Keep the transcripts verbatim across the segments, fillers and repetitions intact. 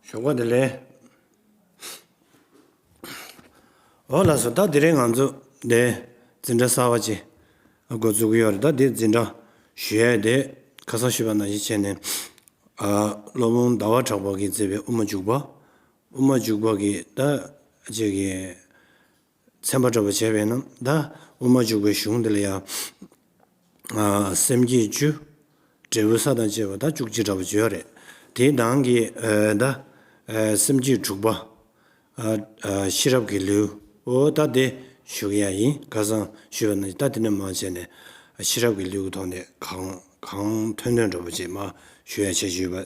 ཞོགས་པ་བདེ་ལེགས། འོ་ལགས་སོ། ད་དེ་རིང་ང་ཚོ་འདི་འཛིན་གྲྭ་གསར་པ་ཅིག་འགོ་འཛུགས་ཀྱི་ཡོད་རེད། ད་འདི་འཛིན་གྲྭ་ཞུ་ཡས་དེ་ཁ་སང་ཞུས་པ་ནང་བཞིན་བྱས་ནས། ཨ། སློབ་དཔོན་ཟླ་བ་གྲགས་པ་གིས་མཛད་པའི་དབུ་མ་འཇུག་པ། དབུ་མ་འཇུག་པ་གི་ད་ཅིག་གི་ཚན་པ་འདྲ་པོ་བྱས་པས་ན། ད་དབུ་མ་འཇུག་པའི་གཞུང་འདི་ལ་ཡང་། ཨ། སེམས་བསྐྱེད་བཅུ། འབྲས་བུ་ས་དང་བཅས་པ་ད་བཅུ་གཅིག་འདྲ་པོ་ཅིག་ཡོད་རེད། དེའི་ནང་གི། ཨ། ད། ཨ། སེམས་བསྐྱེད་དྲུག་པ། ཨ། ཨ། ཤེས་རབ་ཀྱི་ལེའུ། འོ་ད་དེ་ཞུ་གི་ཡ་ཡིན། ཁ་སང་ཞུས་པ་ནང་བཞིན་ད་དེ་ནས་མར་བྱས་ནས་ཤེས་རབ་ཀྱི་ལེའུ་གི་ཐོག་ནས་གང་གང་ཐོན་ཐོན་འདྲ་པོ་ཅིག་མར་ཞུ་ཡ་བྱས་ཞུས་པ།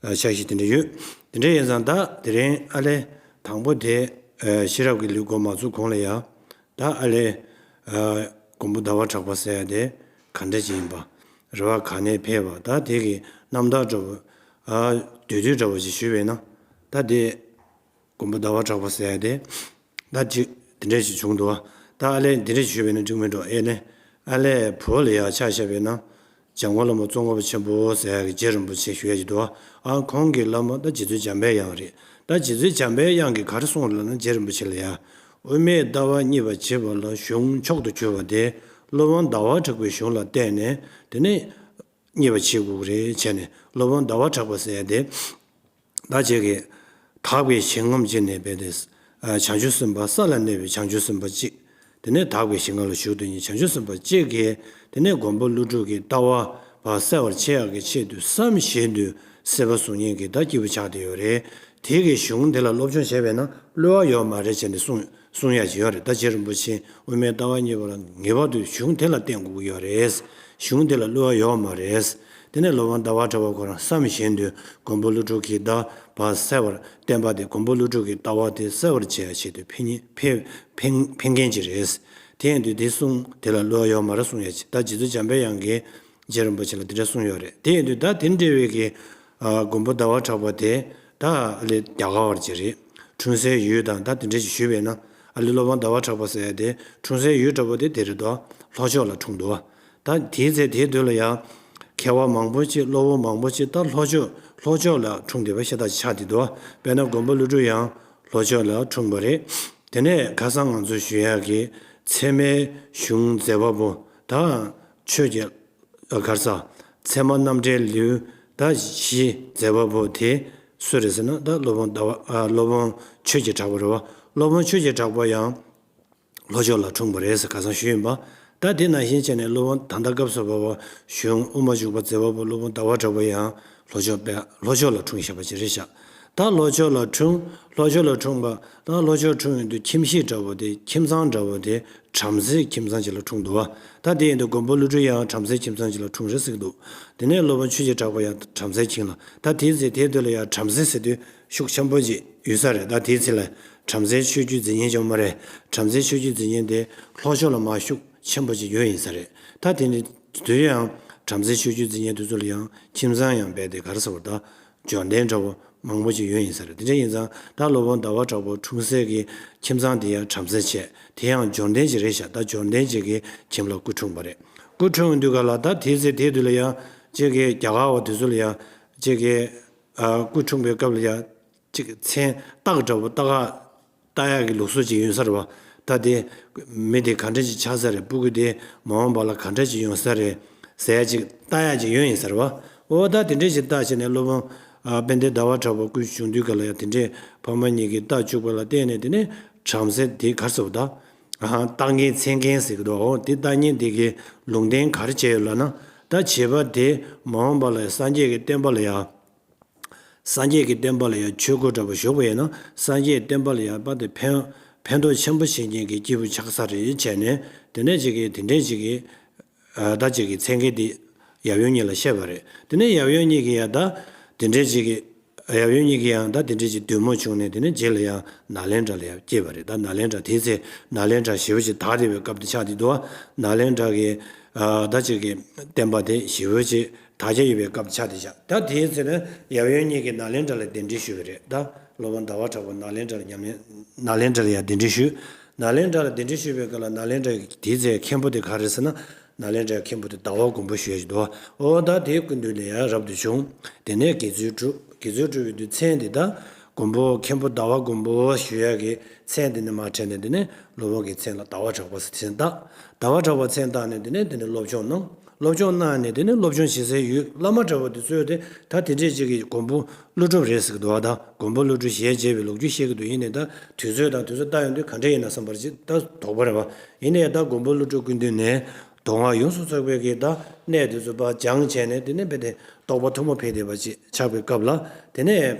ཨ། ཆ་ཤས་དེ་འདྲ་ཡོད། དེ་འདྲ་ཡིན་ཙང་ད་དེ་རིང་ཨ་ལས་དང་པོ་དེ། ཨ། ཤེས་རབ་ཀྱི་ལེའུ་འགོ་མ་ཚུགས་གོང་ལ་ཡ། ད་ཨ་ལས། ཨ། མགོན་པོ་ཟླ་བ་གྲགས་པ་ཟེར་ཡ་དེ་ག་འདྲ་ཅིག་ཡིན་པ། རེད་བ། ག་ནས་ཕེབས་པ། ད་དེ་གི་རྣམ་ཐར་འདྲ་པོ། ཨ། བསྡུས་བསྡུས་འདྲ་པོ་ཅིག་ཞུས་པས་ན། ད་དེ་མགོན་པོ་ཟླ་བ་གྲགས་པ་ཟེར་ཡ་དེ་ད་ཅིག་དེ་འདྲ་ཞིག་བྱུང་འདུག་བ། ད་ཨ་ལས་དེ་འདྲ་ཞིག་ཞུས་པས་ན་འགྲིག་མི་འགྲོ། ཨེ་ནས་ཨ་ལས་བོད་ལ་ཡ་ཆ་བཞག་པས་ན། འཇམ་མགོན་བླ་མ་ཙོང་ཁ་པ་ཆེན་པོ་ཟེར་ཡ་གི་རྗེ་རིན་པོ་ཆེ་ཞུ་ཡ་ཅིག་འདུག་བ། ཨ། ཁོང་གི་བླ་མ་ད་རྗེ་བཙུན་འཇམ་པའི་དབྱངས་རེད། ད་རྗེ་བཙུན་འཇམ་པའི་དབྱངས་ཀྱིས་ག་རེ་གསུངས་རེད་ལབ་ན། རྗེ་རིན་པོ་ཆེ་ལ་ཡ། དབུ་མའི་ལྟ་བ་རྙེད་པར་བྱེད་པ་ལ་གཞུང་མཆོག་ཏུ་གྱུར་པ་དེ་སློབ་དཔོན་ཟླ་བ་གྲགས་པའི་གཞུང་ལ་བརྟེན་ནས་དེ་ནས་རྙེད་པར་བྱེད་དགོས་ཀྱི་རེད་བྱས་ནས། སློབ་དཔོན་ཟླ་བ་གྲགས་པ་ཟེར་ཡ་དེ། ད་ཅིག་གིས་དག་པའི་ཞིང་ཁམས་ཀྱི་ནས་བས་ཏེ། ཨ། བྱང་ཆུབ་སེམས་དཔའ་ས་ལ་གནས་པའི་བྱང་ཆུབ་སེམས་དཔའ་གཅིག། དེ་ནས་དག་པའི་ཞིང་ཁམས་ལ་བཞུགས་དུས་ནི་བྱང་ཆུབ་སེམས་དཔའ་གཅིག་གིས། དེ་ནས་མགོན་པོ་ཀླུ་སྒྲུབ་ཀྱི་ལྟ་བ་བ་གསལ་བར་བྱེད་ཡག་གི་ཆེད་དུ་བསམ་བཞིན་དུ་སྲིད་པ་གཟུགས་བརྙན་གྱི་ད་སྐྱེས་བུ་ཆགས་བསྡད་ཡོད་རེད། དེ་གི་གཞུང་དེ་ལ་སློབ་སྦྱོང་བྱས་པས་ན་བསླུ་བ་ཡོད་མ་རེད་བྱས་ནས་གསུང་གསུང་ཡག་ཅིག་ཡོད་རེད། ད་རྗེ་རིན་པོ་ཆེ་དབུ་མའི་ལྟ་བ་རྙེད་པ་ལ་ངེས་པར་དུ་གཞུང་དེ་ལ་བརྟེན་དགོས་ཀྱི་ཡོད་རེད། གཞུང་དེ་ལ་བསླུ་བ་ཡོད་མ་རེད། དེ་ནས་སློབ་དཔོན་ཟླ་བ་གྲགས་པ་ཁོ་རང་བསམ་བཞིན་དུ་མགོན་པོ་ཀླུ་སྒྲུབ་ཀྱི་ད་བ་གསལ་བར་བསྟན་པ་དེ། མགོན་པོ་ཀླུ་སྒྲུབ་ཀྱི་ལྟ་བ་དེ་གསལ་བར་བྱེད་ཡ་ཆེད་དུ་ཕན་ཕན་ཕན་ཕན་མཁན་ཅིག་རེད། དེ་ཡིན་དུས་དེ་གསུང་དེ་ལ་བསླུ་བ་ཡོད་མ་རེད་གསུང་ཡ་ཅིག། ད་རྗེ་བཙུན་འཇམ་པའི་དབྱངས་ཀྱིས་རྗེ་རིན་པོ་ཆེ་ལ་དེ་འདྲ་གསུངས་ཡོད་རེད། དེ་ཡིན་དུས་ད་དེ་འདྲ་བའི་གི། ཨ། མགོན་པོ་ཟླ་བ་གྲགས་པ་དེ་ད་ཨ་ལས་རྒྱ་གར་བ་ཅིག་རེད། འཁྲུངས་སའི་ཡུལ་དང་ད་དེ་འདྲ་ཞིག་ཞུས་པས་ན། ཨ་ལས་སློབ་དཔོན་ཟླ་བ་གྲགས་པ་ཟེར་ཡ་དེ་འཁྲུངས་སའི་ཡུལ་འདྲ་པོ་དེ་དེ་རེད་དོ། ལྷོ་ཕྱོགས་ལ་འཁྲུངས་འདུག་བ། ད་དེའི་ཚེ་དེའི་དུས་ལ་ཡང་མཁས་པ་མང་པོ་ཅིག་སློབ་དཔོན་མང་པོ་ཅིག་ད་ལྷོ་ཕྱོགས་ལྷོ་ཕྱོགས་ལ་འཁྲུངས་བསྡད་པ་ཤ་སྟག་ཅིག་ཆགས་བསྡད་འདུག་བ། དཔེར་ན་མགོན་པོ་ཀླུ་སྒྲུབ་ཡང་ལྷོ་ཕྱོགས་ལ་འཁྲུངས་པ་རེད། དེ་ནས་ཁ་སང་ང་ཚོས་ཞུ་ཡག་གི་ཚད་མའི་གཞུང་མཛད་པ་པོ་ད་ཆོས་ཀྱི། ཨ། ག་རེ་ཟ། ཚད་མ་རྣམ་འགྲེལ་ལེའུ་ད་བཞི་མཛད་པ་པོ་དེ་སུ་རེད་ཟེར་ན། ད་སློབ་དཔོན་ཟླ་བ། ཨ། སློབ་དཔོན་ཆོས་ཀྱི་གྲགས་པ་རེད་བ། སློབ་དཔོན་ཆོས་ཀྱི་གྲགས་པ་ཡང་ལྷོ་ཕྱོགས་ལ་འཁྲུངས་པ་རེད་ཟེར་ཁ་སང་ཞུས་ཡིན་པ། ད་དེ་ནང་བཞིན་བྱས་ནས་སློབ་དཔོན་ད་ལྟ་སྐབས་སུ་བབས་པ་གཞུང་དབུ་མ་འཇུག་པ་མཛད་པ་པོ་སློབ་དཔོན་ཟླ་བ་གྲགས་པ་ཡང་ལྷོ་ཕྱོགས་པའི་ལྷོ་ཕྱོགས་ལ་འཁྲུངས་བཞག་པ་ཅིག་རེད་ཤག། ད་ལྷོ་ཕྱོགས་ལ་འཁྲུངས། ལྷོ་ཕྱོགས་ལ་འཁྲུངས་པ། ད་ལྷོ་ཕྱོགས་འཁྲུངས་ཡོང་དུས་ཁྱིམ་གཞིས་འདྲ་བོ་དེ། ཁྱིམ་ཚང་འདྲ་བོ་དེ་བྲམ་ཟེའི་ཁྱིམ་ཚང་ཅིག་ལ་འཁྲུངས་འདུག་བ། ད་དེ་ཡིན་དུས་མགོན་པོ་ཀླུ་སྒྲུབ་ཡང་བྲམ་ཟེའི་ཁྱིམ་ཚང་ཅིག་ལ་འཁྲུངས་རེད་ཟེར་གྱི་འདུག། དེ་ནས་སློབ་དཔོན་ཆོས་ཀྱི་གྲགས་པ་ཡང་བྲམ་ཟེའི་ཁྱིམ་ལ། ད་དེའི་ཚེ་དེའི་དུས་ལ་ཡང་བྲམ་ཟེ་ཟེར་དུས་ཤུགས་ཆེན་པོ་ཅིག་ཡོད་ས་རེད། ད་དེའི་ཚེ་ལ་བྲམ་ཟེའི་ཆོས་བརྒྱུད་འཛིན་མཁན་ཅིག་ཡོད་མ་རེད། བྲམ་ཟེའི་ཆོས་བརྒྱུད་འཛིན་མཁན་དེ་ལྷོ་ཕྱོགས་ལ་མར་ཤུགས་ཆེན་པོ་ཅིག་ཡོད་ཡིན་ས་རེད། ད་དེ་ནི་དུས་ཡང་བྲམ་ཟེའི་ཆོས་བརྒྱུད་འཛིན་མཁན་དེ་ཚོ་ལ་ཡང་ཁྱིམ་ཚང་ཡང་རྦད་དེ་ག་རེ་ཟེར་བ། ད་འབྱོར་ལྡན་འདྲ་བོ་མང་པོ་ཅིག་ཡོད་ཡིན་ས་རེད། དེ་འདྲ་ཡིན་ཙང་ད་སློབ་དཔོན་ཟླ་བ་གྲགས་པ་འཁྲུངས་སའི་གི་ཁྱིམ་ཚང་དེ་ཡང་བྲམ་ཟེ་བྱས། དེ་ཡང་འབྱོར་ལྡན་ཅིག་རེད་ཤག། ད་འབྱོར་ལྡན་ཅིག་གི་ཁྱིམ་ལ་སྐུ་འཁྲུངས་པ་རེད། སྐུ་འཁྲུངས་དུས་ག་ལ་ད་དེའི་ཚེ་དེའི་དུས་ལ་ཡང་ཅིག་གི་རྒྱ་གར་བ་དེ་ཚོ་ལ་ཡང་ཅིག་གི། ཨ། སྐུ་འཁྲུངས་པའི་སྐབས་ལ་ཡང་ཅིག་མཚན་རྟགས་འདྲ་བོ་རྟགས་བཏགས་ཡག་གི་ལུགས་སྲོལ་ཅིག་ཡོད་ས་རེད་བ། ད་དེ་མི་དེ་ག་འདྲ་ཅིག་ཆགས་ས་རེད། སྤུ་གུ་དེ་མ་འོངས་པ་ལ་ག་འདྲ་ཅིག་ཡོང་ས་རེད་ཟེར་ཡག་ཅིག་བཏགས་ཡག་ཅིག་ཡོད་ཡིན་ས་རེད་བ། འོ་ད་དེ་འདྲ་ཞིག་བཏགས་བྱས་ནས་སློབ་དཔོན། ཨ། དཔལ་ལྡན་ཟླ་བ་གྲགས་པ་སྐུ་བཞུགས་དུས་ག་ལ་ཡང་དེ་འདྲས་ཕ་མ་གཉིས་ཀྱིས་བཏགས་བཅུག་པ་ལ་བརྟེན་ནས་དེ་ནས་བྲམ་ཟེ་དེ་ག་རེ་ཟེར་བ་ད། ཨ། བཏགས་མཁན་མཚན་མཁན་ཟེར་གི་འདུག། འོ་དེ་བཏགས་མཁན་དེ་གི་ལུང་བསྟན་ག་རེ་བྱས་ཡོད་ལབ་ན། ད་བྱིས་པ་དེ་མ་འོངས་པ་ལ་སངས་རྒྱས་ཀྱི་བསྟན་པ་ལ་ཡང་། སངས་རྒྱས་ཀྱི་བསྟན་པ་ལ་ཡང་ཆོས་སྒོ་འདྲ་པོ་ཞུགས་པ་ཡིན་ན་སངས་རྒྱས་བསྟན་པ་ལ་ཡང་རྦད་དེ་ཕན་ཕན་ཐོགས་ཆེན་པོ་བྱེད་མཁན་གྱི་སྐྱེས་བུ་ཆགས་ས་རེད་བྱས་ནས། དེ་ནས་ཅིག་གིས་དེ་འདྲས་ཅིག་གིས། ཨ། ད་ཅིག་གིས་མཚན་མཁན་དེ་ཡབ་ཡུམ་གཉིས་ལ་བཤད་པ་རེད། དེ་ནས་ཡབ་ཡུམ་གཉིས་ཀྱིས་ཡང་ད་དེ་འདྲས་ཅིག་གིས། ཡབ་ཡུམ་གཉིས་ཀྱིས་ཡང་ད་དེ་འདྲས་ཅིག་འདོད་མོས་བྱུང་ནས་དེ་ནས་རྗེས་ལ་ཡང་ནཱ་ལེནྡྲ་ལ་ཡང་སྐྱེས་པ་རེད། ད་ནཱ་ལེནྡྲ་དེའི་ཚེ་ནཱ་ལེནྡྲ་ཞེ་པོ་ཅིག་དར་བསྡད་པའི་སྐབས་དེ་ཆགས་བསྡད་འདུག། ནཱ་ལེནྡྲ་གི། ཨ། ད་ཅིག་གི་བསྟན་པ་དེ་ཞེ་པོ་ཅིག་དར་རྒྱས་ཡོད་པའི་སྐབས་ཆགས་བསྡད་ཤག། ད་དེའི་ཚེ་ན་ཡབ་ཡུམ་གཉིས་ཀྱིས་ནཱ་ལེནྡྲ་ལ་གདན་འདྲེན་ཞུས་པ་རེད། ད་སློབ་དཔོན་ཟླ་བ་གྲགས་པ་ནཱ་ལེནྡྲ་ལ་ཉམས་ལེན། ནཱ་ལེནྡྲ་ལ་ཡང་གདན་འདྲེན་ཞུས། ནཱ་ལེནྡྲ་ལ་གདན་འདྲེན་ཞུས་པའི་སྐབས་ལ་ནཱ་ལེནྡྲ་གི་དེའི་ཚེ་མཁན་པོ་དེ་ག་རེ་ཟེར་ན། ནཱ་ལེནྡྲའི་མཁན་པོ་དེ་ཟླ་བ་མགོན་པོ་ཞུ་ཡ་ཞིག་འདུག། འོ་ད་དེའི་སྐུ་མདུན་ནས་ཡང་རབ་ཏུ་བྱུང་། དེ་ནས་དགེ་ཚུལ་གྲུབ། དགེ་ཚུལ་གྲུབ་པའི་དུས་མཚན་དེ་ད་ མགོན་པོ་མཁན་པོ་ཟླ་བ་མགོན་པོ་ཞུ་ཡ་གི་མཚན་དེ་ནས་མར་དྲས་ནས་དེ་ནས་སློབ་དཔོན་གྱི་མཚན་ལ་ཟླ་བ་གྲགས་པ་ཟེར་མཚན་བཏགས། ཟླ་བ་གྲགས་པ་མཚན་བཏགས་ནས་དེ་ནས་དེ་ནས་སློབ་སྦྱོང་གནང་། སློབ་སྦྱོང་གནང་ནས་དེ་ནས་སློབ་སྦྱོང་བྱེད་སའི་ཡུལ་བླ་མ་གྲགས་པ་དེ་ཚོས་དེ་ད་དེ་འདྲས་ཅིག་གི་མགོན་པོ་ཀླུ་སྒྲུབ་རེད་ཟེར་གི་འདུག་བ། ད་མགོན་པོ་ཀླུ་སྒྲུབ་ཞལ་མཇལ་བའི་ལོ་རྒྱུས་བཤད་གི་འདུག་ཡིན་ནའི་ད་དུས་ཚོད་དང་དུས་ཚོད་ལྟ་ཡོང་དུས་ག་འདྲས་ཡིན་ན་བསམ་པར་ཅིག་ད་དོགས་པ་རེད་བ། ཡིན་ནའི་ད་མགོན་པོ་ཀླུ་སྒྲུབ་སྐུ་མདུན་ནས་མདོ་སྔགས་ཡོངས་སུ་རྫོགས་པའི་གི་ད་གནད་དེ་ཚོ་ཕར་སྦྱངས་བྱས་ནས་དེ་ནས་རྦད་དེ་རྟོགས་པ་ཐོན་པ་ཕེབས་བསྡད་པ་ཅིག་ཆགས་པའི་སྐབས་ལ། དེ་ནས་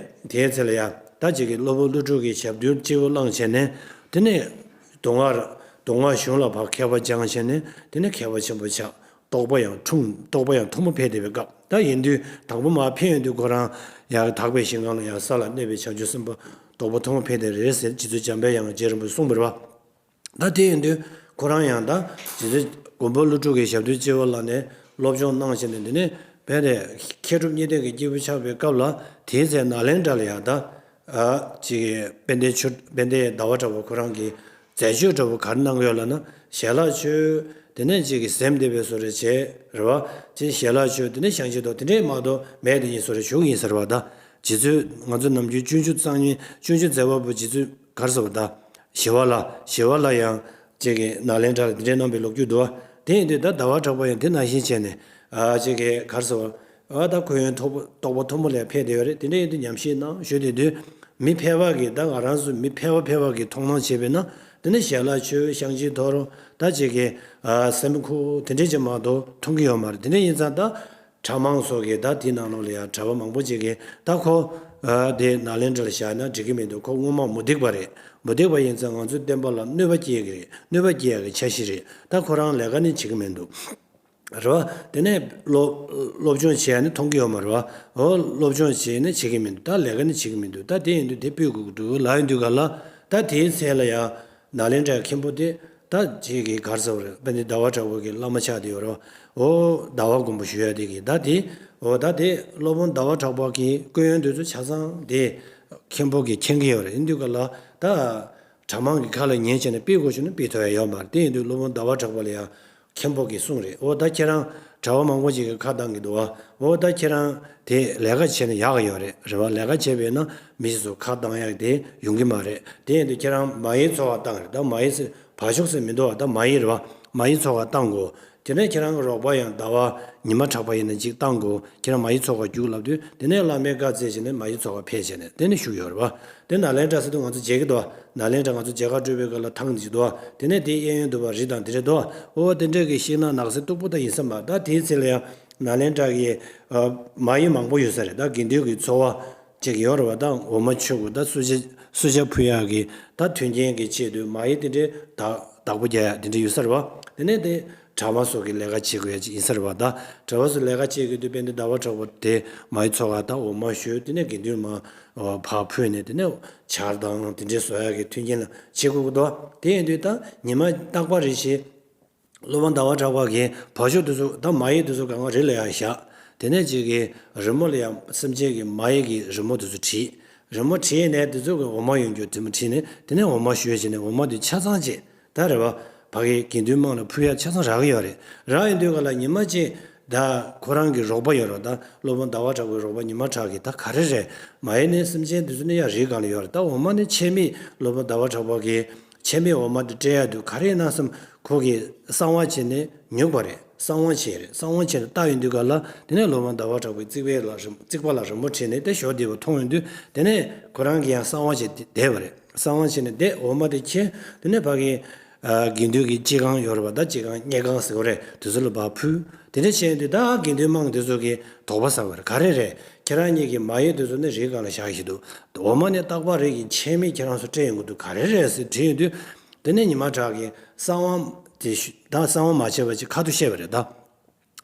དེའི་ཚེ་ལ་ཡང་ད་ཅིག་གི་སློབ་དཔོན་ཀླུ་སྒྲུབ་ཀྱི་ཞབས་རྡུལ་སྤྱི་བོར་བླངས་བྱས་ནས་དེ་ནས་མདོ་སྔགས་མདོ་སྔགས་གཞུང་ལ་ཕར་མཁས་པ་སྦྱངས་བྱས་ནས་དེ་ནས་མཁས་པ་ཆེན་པོ་ཆགས། རྟོགས་པ་ཡང་འཁྲུངས། རྟོགས་པ་ཡང་ཐོན་པ་ཕེབས་བསྡད་པའི་སྐབས་ད་ཡིན་དུས་དང་པོ་མར་ཕེབས་ཡོང་དུས་ཁོ་རང་ཡང་དག་པའི་ཞིང་ཁམས་ལ་ཡང་ས་ལ་གནས་པའི་བྱང་ཆུབ་སེམས་དཔའ་རྟོགས་པ་ཐོན་པ་ཕེབས་བསྡད་རེད་ཟེར་རྗེ་བཙུན་འཇམ་དཔལ་དབྱངས་རྗེ་རིན་པོ་ཆེས་གསུངས་པ་རེད་བ། ད་དེ་ཡིན་དུས་ཁོ་རང་ཡང་ད་རྗེ་བཙུན་མགོན་པོ་ཀླུ་སྒྲུབ་ཀྱི་ཞབས་རྡུལ་སྤྱི་བོར་བླངས་ནས་སློབ་སྦྱོང་གནང་བྱས་ནས་འདི་ནས་བོད་དེ་མཁས་གྲུབ་གཉིས་ལྡན་གྱི་སྐྱེས་བུ་ཆགས་པའི་སྐབས་ལ་དེའི་ཚེ་ནཱ་ལེནྡྲ་ལ་ཡང་ད་ཨ་ཅིག་དཔལ་ལྡན་ཆོས་དཔལ་ལྡན་ཟླ་བ་གྲགས་པ་ཁོ་རང་གིས་མཛད་སྤྱོད་འདྲ་བོ་ག་རེ་གནང་གི་ཡོད་ལབ་ན། ཞལ་ལག་མཆོད། དེ་ནས་ཅིག་གི་གཟིམ་བསྡད་པའི་བཟོ་འདྲ་བྱས་རེད་བ། ཅིག་ཞལ་ལག་མཆོད། དེ་ནས་བཤང་གཅི་གཏོར་དེ་འདྲས་མ་གཏོགས་མེད་དེ་ཡིན་བཟོ་འདྲ་ཞུ་གི་ཡིན་ཟེར་བ་ད། རྗེ་བཙུན་ང་ཚོ་ནམ་རྒྱུན་སྤྱོད་འཇུག་གཙང་སྨྱོན་སྤྱོད་འཇུག་མཛད་པ་པོ་རྗེ་བཙུན་ག་རེ་ཟེར་བ་ད། ཞི་བ་ལྷ། ཞི་བ་ལྷ་ཡང་ཅིག་གི་ནཱ་ལེནྡྲ་ལ་དེ་འདྲས་གནང་བའི་ལོ་རྒྱུས་འདུག་བ། དེ་ཡིན་དུས་ད་ཟླ་བ་གྲགས་པ་ཡང་དེ་ནང་བཞིན་བྱས་ནས་ཨ་ཅིག་གི་ག་རེ་ཟེར་བ། ཨ་ད་ཁོ་ཡང་རྟོགས་པ་རྟོགས་པ་མཐོན་པོ་ལ་ཕེབས་བསྡད་ཡོད་རེད། དེ་འདྲ་ཡིན་དུས་ཉམས་ཞིབ་གནང་ཞུས་བསྡད་དུས། མི་ཕལ་པ་གིས་ད་ང་རང་ཚོ་མི་ཕལ་པ་ཕལ་པ་གིས་མཐོང་སྣང་བྱས་པས་ན། དེ་ནས་ཞལ་ལག་མཆོད། བཤང་གཅི་གཏོར། ད་ཅིག་གི་ཨ་གཟིམ་འཁུར་དེ་འདྲས་ཅིག་མ་གཏོགས་མཐོང་གི་ཡོད་མ་རེད། དེ་འདྲ་ཡིན་ཙང་ད་གྲྭ་མང་ཚོ་གིས་ད་དེའི་ནང་ལོགས་ལ་ཡང་གྲྭ་པ་མང་པོ་ཅིག་གིས་ད་ཁོ་ཨ་དེ་ནཱ་ལེནྡྲ་ལ་བཞག་ན་འགྲིག་གི་མི་འདུག་ཁོ་སྔོན་མ་མུ་སྟེགས་པ་རེད། མུ་སྟེགས་པ་ཡིན་ཙང་ང་ཚོའི་བསྟན་པ་ལ་གནོད་པ་སྐྱེལ་གི་རེད། གནོད་པ་སྐྱེལ་ཡག་གི་འཆར་གཞི་རེད། ད་ཁོ་རང་ལས་ཀ་ནི་བྱེད་ཀྱི་མི་འདུག་རེད་བ། དེ་ནས་སློབ་སློབ་སྦྱོང་བྱས་ནས་མཐོང་གི་ཡོད་མ་རེད་བ། འོ་སློབ་སྦྱོང་བྱས་ནས་བྱེད་ཀྱི་མི་འདུག་ད་ལས་ཀ་ནི་བྱེད་ཀྱི་མི་འདུག་ད་དེ་ཡིན་དུས་དེ་སྤོས་དགོས་ཀྱི་འདུག་ལབ་ཡོང་དུས་ག་ལ། ད་དེའི་ཚེ་ལ་ཡང་ནཱ་ལེནྡྲའི་མཁན་པོ་དེ་ད་ཅིག་གི་ག་རེ་ཟེར་བ་རེད། དཔལ་ལྡན་ཟླ་བ་གྲགས་པ་གི་བླ་མ་ཆགས་བསྡད་ཡོད་རེད་བ། འོ་ཟླ་བ་མགོན་པོ་ཞུ་ཡ་དེ་གི་ད་དེ། འོ་ད་དེ་སློབ་དཔོན་ཟླ་བ་གྲགས་པ་གི་སྐུ་ཡོན་དེ་ཚོ་ཆ་ཚང་དེ་མཁན་པོ་གིས་མཁྱེན་གྱི་ཡོད་རེད། ཡིན་དུས་ག་ལ་ད། གྲྭ་མང་གི་ཁ་ལ་ཉན་བྱས་ནས་སྤེལ་དགོས་བྱུང་ན་སྤེལ་ཐུབ་ཡ་ཡོད་མ་རེད། དེ་ཡིན་དུས་སློབ་དཔོན་ཟླ་བ་གྲགས་པ་ལ་ཡང་མཁན་པོ་གིས་གསུངས་རེད། འོ་ད་ཁྱེད་རང་གྲྭ་པ་མང་པོ་ཅིག་གིས་ཁ་བཏང་གི་འདུག་བ། འོ་ད་ཁྱེད་རང་དེ་ལས་ཀ་བྱས་ན་ཡག་གི་ཡོད་རེད། རེད་བ། ལས་ཀ་བྱས་པས་ན་མི་ཞིག་ཚོ་ཁ་བཏང་ཡག་དེ་ཡོང་གི་མ་རེད། དེ་ཡིན་དུས་ཁྱེད་རང་མ་ཡི་ཚོ་ཁ་བཏང་རེད། ད་མ་ཡི་ཟེར་བ་ཕྱུགས་ཟེར་མི་འདུག་བ། ད་མ་ཡི་རེད་བ། མ་ཡི་ཚོ་ཁ་བཏང་དགོས། དེ་ནས་ཁྱེད་རང་གི་རོགས་པ་ཡང་ཟླ་བ་ཉི་མ་གྲགས་པ་ཡིན་ན་ཅིག་བཏང་དགོས། ཁྱེད་རང་མ་ཡི་ཚོགས་ཁ་རྒྱུགས་ལབ་དུས་དེ་ནས་བླ་མས་བཀའ་སྩལ་བྱས་ནས་མ་ཡི་ཚོགས་ཁ་ཕེབས་བྱས་ནས་དེ་ནས་བཞུགས་ཡོད་རེད་བ། དེ་ནཱ་ལེནྡྲ་ཟེར་དུས་ང་ཚོ་མཇལ་གི་འདུག་བ། ནཱ་ལེནྡྲ་ང་ཚོ་མཇལ་ཁ་སྤྲོད་པའི་སྐབས་ལ་ཐང་ཅིག་འདུག་བ། དེ་ནས་དེའི་གཡས་གཡོན་དུ་བ་རི་དང་དེ་འདྲ་འདུག་བ། འོ་དེ་འདྲ་གི་ཤིང་ནགས་ནགས་གསེབ་སྟུག་པོ་ད་ཡིན་ས་མ་རེད། ད་དེའི་ཚེ་ལ་ཡང་ནཱ་ལེནྡྲ་གི་ཨ་མ་ཡི་མང་པོ་ཡོད་ས་རེད། ད་དགེ་འདུན་གྱི་ཚོགས་པ་ཅིག་ཡོད་རེད་བ། ད་འོ་མ་མཆོད་དགོས། ད་གསོལ་ཇ་གསོལ་ཇ་ཕུལ་ཡག་གི་ད་མཐུན་རྐྱེན་གྱི་ཆེད་དུ་མ་ཡི་དེ་འདྲའི་བདག་བདག་པོ་རྒྱག་ཡག་དེ་འདྲ་ཡོད་ས་རེད་བ། དེ་ནས་དེ་གྲྭ་པ་ཚོ་གི་ལས་ཀ་བྱེད་དགོས་ཡག་ཅིག་ཡིན་ས་རེད་བ། ད་གྲྭ་པ་ཚོ་ལས་ཀ་བྱེད་དགོས་དུས་དཔེར་ན་ཟླ་བ་གྲགས་པ་དེ་མ་ཡི་ཚོགས་ཁ་ད་འོ་མ་མཆོད། དེ་ནས་དགེ་འདུན་མ་ཕར་ཕུལ་ནས་དེ་ནས་ཇ་དང་དེ་འདྲའི་བཟོ་ཡག་གི་མཐུན་རྐྱེན་ལ་བྱེད་དགོས་ཀྱི་འདུག་དེ་ཡིན་དུས་ད་ཉི་མ་རྟག་པར་རེ་བཞིན་སློབ་དཔོན་ཟླ་བ་གྲགས་པ་གིས་བ་ཕྱུགས་དེ་ཚོ་ད་མ་ཡི་དེ་ཚོ་སྒང་ག་རི་ལ་ཡར་བཞག་དེ་ནས་ཅིག་གི་རི་མོ་ལ་ཡང་སེམས་ཅན་གྱི་མ་ཡི་གི་རི་མོ་དེ་ཚོ་བྲིས། རི་མོ་བྲིས་ནས་དེ་ཚོ་གི་འོ་མ་ཡོང་རྒྱུ་དེ་མོ་བྲིས་ནས་དེ་ནས་འོ་མ་མཆོད་བྱས་ནས་འོ་མ་དེ་ཆ་ཚང་བྱས། ད་རེད་བ། ཕ་གི་དགེ་འདུན་དམངས་ལ་ཕུལ་ཡག་ཆ་ཚང་རག་གི་ཡོད་རེད། རག་ཡོང་དུས་ག་ལ་ཉི་མ་གཅིག་ད་ཁོ་རང་གི་རོགས་པ་ཡོད་རེད། ད་སློབ་དཔོན་ཟླ་བ་གྲགས་པའི་རོགས་པ་ཉི་མ་གྲགས་ཀྱིས་ད་ག་རེ་རེད། མ་ཡི་ནི་སེམས་ཅན་འདི་ཚོ་ནི་ཡར་རིའི་སྒང་ལ་ཡོད་རེད། ད་འོ་མ་ནི་ཕྱེ་མིག་སློབ་དཔོན་ཟླ་བ་གྲགས་པ་གིས་ཕྱེ་མིག་འོ་མ་འདི་སྤྲད་ཡག་དུས་ག་རེ་ཡིན་ན་བསམ། ཁོ་གིས་གསང་བ་བྱས་ནས་ཉོས་པ་རེད། གསང་བ་བྱས་རེད། གསང་བ་བྱས་ནས་བཏགས་ཡོང་དུས་ག་ལ་དེ་ནས་སློབ་དཔོན་ཟླ་བ་གྲགས་པའི་རྩིག་པའི་ལ་རི་རྩིག་པ་ལ་རི་མོ་བྲིས་ནས་དེ་ཞོ་བསྡད་པ་མཐོང་ཡོང་དུས་དེ་ནས་ཁོ་རང་གིས་ཡང་གསང་བ་བྱས་བསྡད་པ་རེད། གསང་བ་བྱས་ནས་བསྡད། འོ་མ་དེ་ཁྱེར་དེ་ནས་ཕ་གི་ཨ་དགེ་འདུན་གྱི་སྤྱི་ཁང་ཡོད་རེད་པ། ད་སྤྱི་ཁང་དངུལ་ཁང་ཟེར་བ་རེད། དེ་ཚོ་ལ་ཕར་ཕུལ། དེ་འདྲ་བྱས་དུས་ད་དགེ་འདུན་དམངས་དེ་ཚོ་གིས་དོགས་པ་ཟ་བ་རེད། ག་རེ་རེད། ཁྱེད་རང་གཉིས་ཀྱི་མ་ཡི་དེ་ཚོ་ནི་རིའི་སྒང་ལ་བཞག་བཞིན་འདུག་འོ་མ་ནི་རྟག་པར་རི་གི་ཕྱེ་མིག་ཁྱེད་རང་ཚོ་སྤྲད་ཡོང་གི་འདུག་ག་རེ་རེད་ཟེར་དྲིས་ཡོང་དུས། དེ་ནས་ཉི་མ་གྲགས་ཀྱིས་གསང་བ་དེ་ཞུ་ད་གསང་བ་མ་བྱས་པ་ཅིག་ཁ་ཐུག་བཤད་པ་རེད་ད།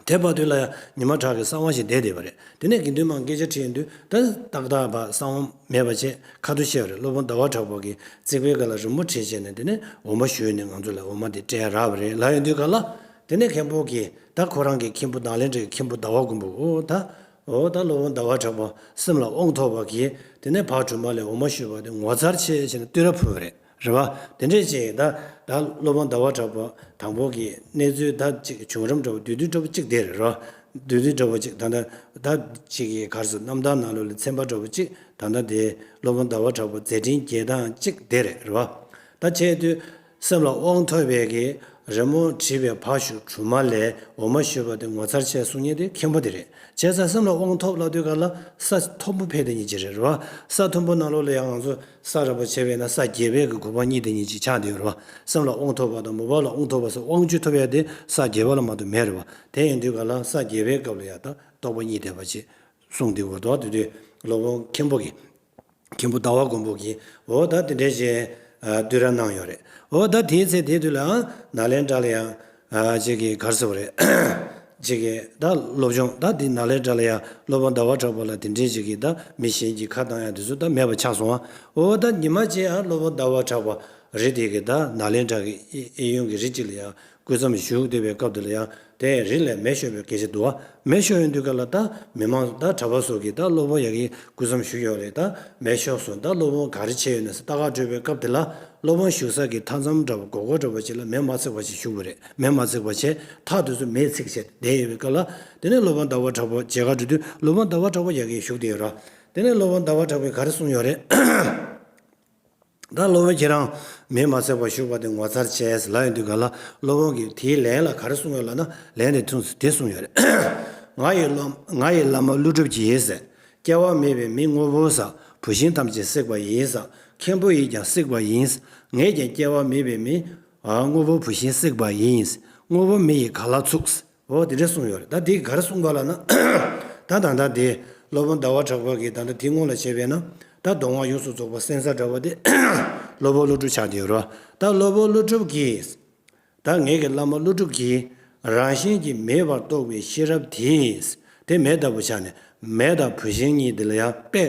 དེ་བར་དུ་ལ་ཡང་ཉི་མ་གྲགས་ཀྱིས་གསང་བ་ཞིག་བསྡད་བསྡད་པ་རེད། དེ་ནས་དགེ་འདུན་མང་སྐད་ཆ་དྲིས་ཡོང་དུས་ད་ཏག་ཏག་ཕར་གསང་བ་མེད་པ་བྱས་ཁ་ཐུག་བཤད་པ་རེད། སློབ་དཔོན་ཟླ་བ་གྲགས་པ་གིས་རྩིག་པའི་སྒང་ལ་རི་མོ་བྲིས་བྱས་ནས་དེ་ནས་འོ་མ་ཞུས་ནས་ང་ཚོ་ལ་འོ་མ་དེ་སྤྲད་རག་པ་རེད་ལབ་ཡོང་དུས་ག་ལ། དེ་ནས་མཁན་པོ་གིས་ད་ཁོ་རང་གི་མཁན་པོ་ནཱ་ལེནྡྲའི་མཁན་པོ་ཟླ་བ་མགོན་པོ་འོ་ད། འོ་ད་སློབ་དཔོན་ཟླ་བ་གྲགས་པ་སེམས་ལ་དབང་ཐོབ་པ་གིས་དེ་ནས་ཕར་གྲུབ་མ་ལས་འོ་མ་ཞུས་པ་དེ་ངོ་མཚར་ཆེ་བྱས་ནས་བསྟོད་ར་ཕུལ་བ་རེད། རེད་བ། དེ་འདྲས་ཅིག་ད་ད་སློབ་དཔོན་ཟླ་བ་གྲགས་པ་དང་པོ་གི་གནས་ཚུལ་ད་ཅིག་བྱུང་རིམ་འདྲ་བོ་བསྡུས་བསྡུས་འདྲ་བོ་ཅིག་དེ་རེད་རོ། བདུད་འདུལ་འདྲ་བོ་ཅིག་ད་ལྟ་ད་ཅིག་གི་ག་རེ་ཟེར། རྣམ་ཐར་ནང་ལོགས་ལ་ཚན་པ་འདྲ་བོ་ཅིག་ད་ལྟ་དེ་སློབ་དཔོན་ཟླ་བ་གྲགས་པ་མཛད་འཕྲིན་རྒྱས་སྟངས་ཅིག་དེ་རེད། རེད་བ། ད་བྱས་དུས་སེམས་ལ་དབང་ཐོབ་པའི་གི་རི་མོ་བྲིས་པའི་ཕ་ཤུལ་སྦྲུམ་མ་ལས་འོ་མ་བཞོས་པ་དེ་ངོ་མཚར་ཆེ་གསུང་མཁན་དེ་མཁན་པོ་དེ་རེད། བྱས་ཙང་སེམས་ལ་དབང་ཐོབ་ལབ་དུས་ག་ལ་ས་མཐོན་པོ་ཕེབས་དེ་ཉིད་ཅིག་རེད། རེད་བ། ས་མཐོན་པོ་ནང་ལོགས་ལ་ཡང་ང་ཚོ་ས་ར་བ་བྱས་པས་ན་ས་བརྒྱད་པའི་གི་གོ་འཕང་གཉིས་དེ་ཉིད་ཅིག་ཆགས་བསྡད་ཡོད་རེད་བ། སེམས་ལ་དབང་ཐོབ་པ་དང་མོས་པ་ལ་དབང་ཐོབ་པ་སོགས་དབང་བཅུ་ཐོབ་ཡ་དེ་ས་བརྒྱད་པ་ལ་མ་གཏོགས་མེད་རེད་བ། དེ་ཡིན་དུས་ག་ལ་ས་བརྒྱད་པའི་སྐབས་ལ་ཡ་ད་རྟོགས་པ་གཉིས་ལྡན་པ་ཅིག་གསུངས་བསྡད་ཡོད་རེད་བ། དེ་དུས་སློབ་དཔོན་མཁན་པོ་གིས། མཁན་པོ་ཟླ་བ་མགོན་པོ་གིས་འོ་ད་དེ་འདྲས་ཞེས་བསྡུས་ར་གནང་ཡོད་རེད། འོ་ད་དེའི་ཚེ་དེ་དུས་ལ་ནཱ་ལེནྡྲ་ལ་ཡང་ཅིག་གིས་ག་རེ་ཟེར་བ་རེད། ཅིག་གིས་ད་སློབ་སྦྱོང་ད་དེ་ནཱ་ལེནྡྲ་ལ་ཡང་སློབ་དཔོན་ཟླ་བ་གྲགས་པ་ལ་དེ་འདྲས་ཅིག་གིས་ད་མི་གཞན་གྱིས་ཁ་བཏང་ཡ་དེ་ཚོ་ད་མེད་པ་ཆགས་སོང་ཨ། འོ་ད་ཉི་མ་གཅིག་ཨ་སློབ་དཔོན་ཟླ་བ་གྲགས་པ་རི་དེ་གི་ད་ནཱ་ལེནྡྲ་གི་གཡས་གཡོན་གྱི་རི་གཅིག་ལ་ཡང་སྐུ་མཚམས་བཞུགས་བསྡད་པའི་སྐབས་དེ་ལ་ཡང་དེ་རི་ལ་མེ་ཤོར་བའི་སྐད་ཆ་འདུག་བ། མེ་ཤོར་ཡོང་དུས་ག་ལ་ད་མི་མང་ད་གྲྭ་པ་ཚོ་གིས་ད་སློབ་དཔོན་ཡ་གི་སྐུ་མཚམས་བཞུགས་ཡོད་རེད། ད་མེ་ཤོར་སོང་། ད་སློབ་དཔོན་ག་རེ་བྱས་ཡོད་ན་ཟེར་ལྟ་ག་འགྲོ་བའི་སྐབས་དེ་ལ་སློབ་དཔོན་བཞུགས་ས་གི་མཐའ་མཚམས་འདྲ་བོ་སྒོར་སྒོར་འདྲ་བོ་ཅིག་ལ་མེ་མ་ཚིག་པ་ཞིག་བཞུགས་པ་རེད། མེ་མ་ཚིག་པ་བྱས་ཐག་དེ་ཚོ་མེས་ཚིག་བྱས་བསྡད་ཡོད་པའི་སྐབས་ལ་དེ་ནས་སློབ་དཔོན་ཟླ་བ་གྲགས་པ་མཇལ་ག་འགྲོ་དུས་སློབ་དཔོན་ཟླ་བ་གྲགས་པ་ཡ་གི་བཞུགས་བསྡད་ཡོད་ར། དེ་ནས་སློབ་དཔོན་ཟླ་བ་གྲགས་པས་ག་རེ་གསུངས་ཡོད་རེད། ད་སློབ་དཔོན་ཁྱེད་རང་མེས་མ་ཚིག་པ་བཞུགས་པ་དེ་ངོ་མཚར་ཆེ་ལབ་ཡོང་དུས་ག་ལ་སློབ་དཔོན་གྱིས་དེའི་ལན་ལ་ག་རེ་གསུངས་ཡོད་ལབ་ན་ལན་དེ་ཐུགས་སུ་དེ་གསུངས་ཡོད་རེད། ང་ཡི་བླ་ང་ཡི་བླ་མ་ཀླུ་སྒྲུབ་ཀྱིས་ཟེར། སྐྱེ་བ་མེད་པའི་མི་དངོས་པོ་ཟེར། བུད་ཤིང་ཐམས་ཅད་བསྲེགས་པ་ཡིན་ཟེར། མཁན་པོ་ཡིས་ཀྱང་བསྲེགས་པ་ཡིན། ངས་ཀྱང་སྐྱེ་བ་མེད་པའི་མི་དངོས་པོ་བུད་ཤིང་བསྲེགས་པ་ཡིན། དངོས་པོ་མི་ཡི་ག་ལ་ཚུགས། འོ་དེ་འདྲ་གསུངས་ཡོད་རེད། ད་དེ་ག་རེ་གསུངས་པ་ལབ་ན། ད་ད་ལྟ་དེ་སློབ་དཔོན་ཟླ་བ་གྲགས་པ་གིས་ད་ལྟ་དེ་སྔོན་ལ་བྱས་པས་ན་ད་མདོ་སྔགས་ཡོངས་སུ་རྫོགས་པ་གསན་ས་འདྲ་བ་དེ་སློབ་དཔོན་ཀླུ་སྒྲུབ་ཆགས་བསྡད་ཡོད་རེད། ད་སློབ་དཔོན་ཀླུ་སྒྲུབ་ཀྱིས་ད་ངེད་ཀྱི་བླ་མ་ཀླུ་སྒྲུབ་ཀྱིས་རང་བཞིན་གྱིས་མེད་པར་རྟོགས་པའི་ཤེས་རབ་དེས་དེ་མེ་ལྟ་བུ་ཆགས་ནས་མེ་དང་བུད་ཤིང་གཉིས་དེ་ལ་ཡང་དཔེ་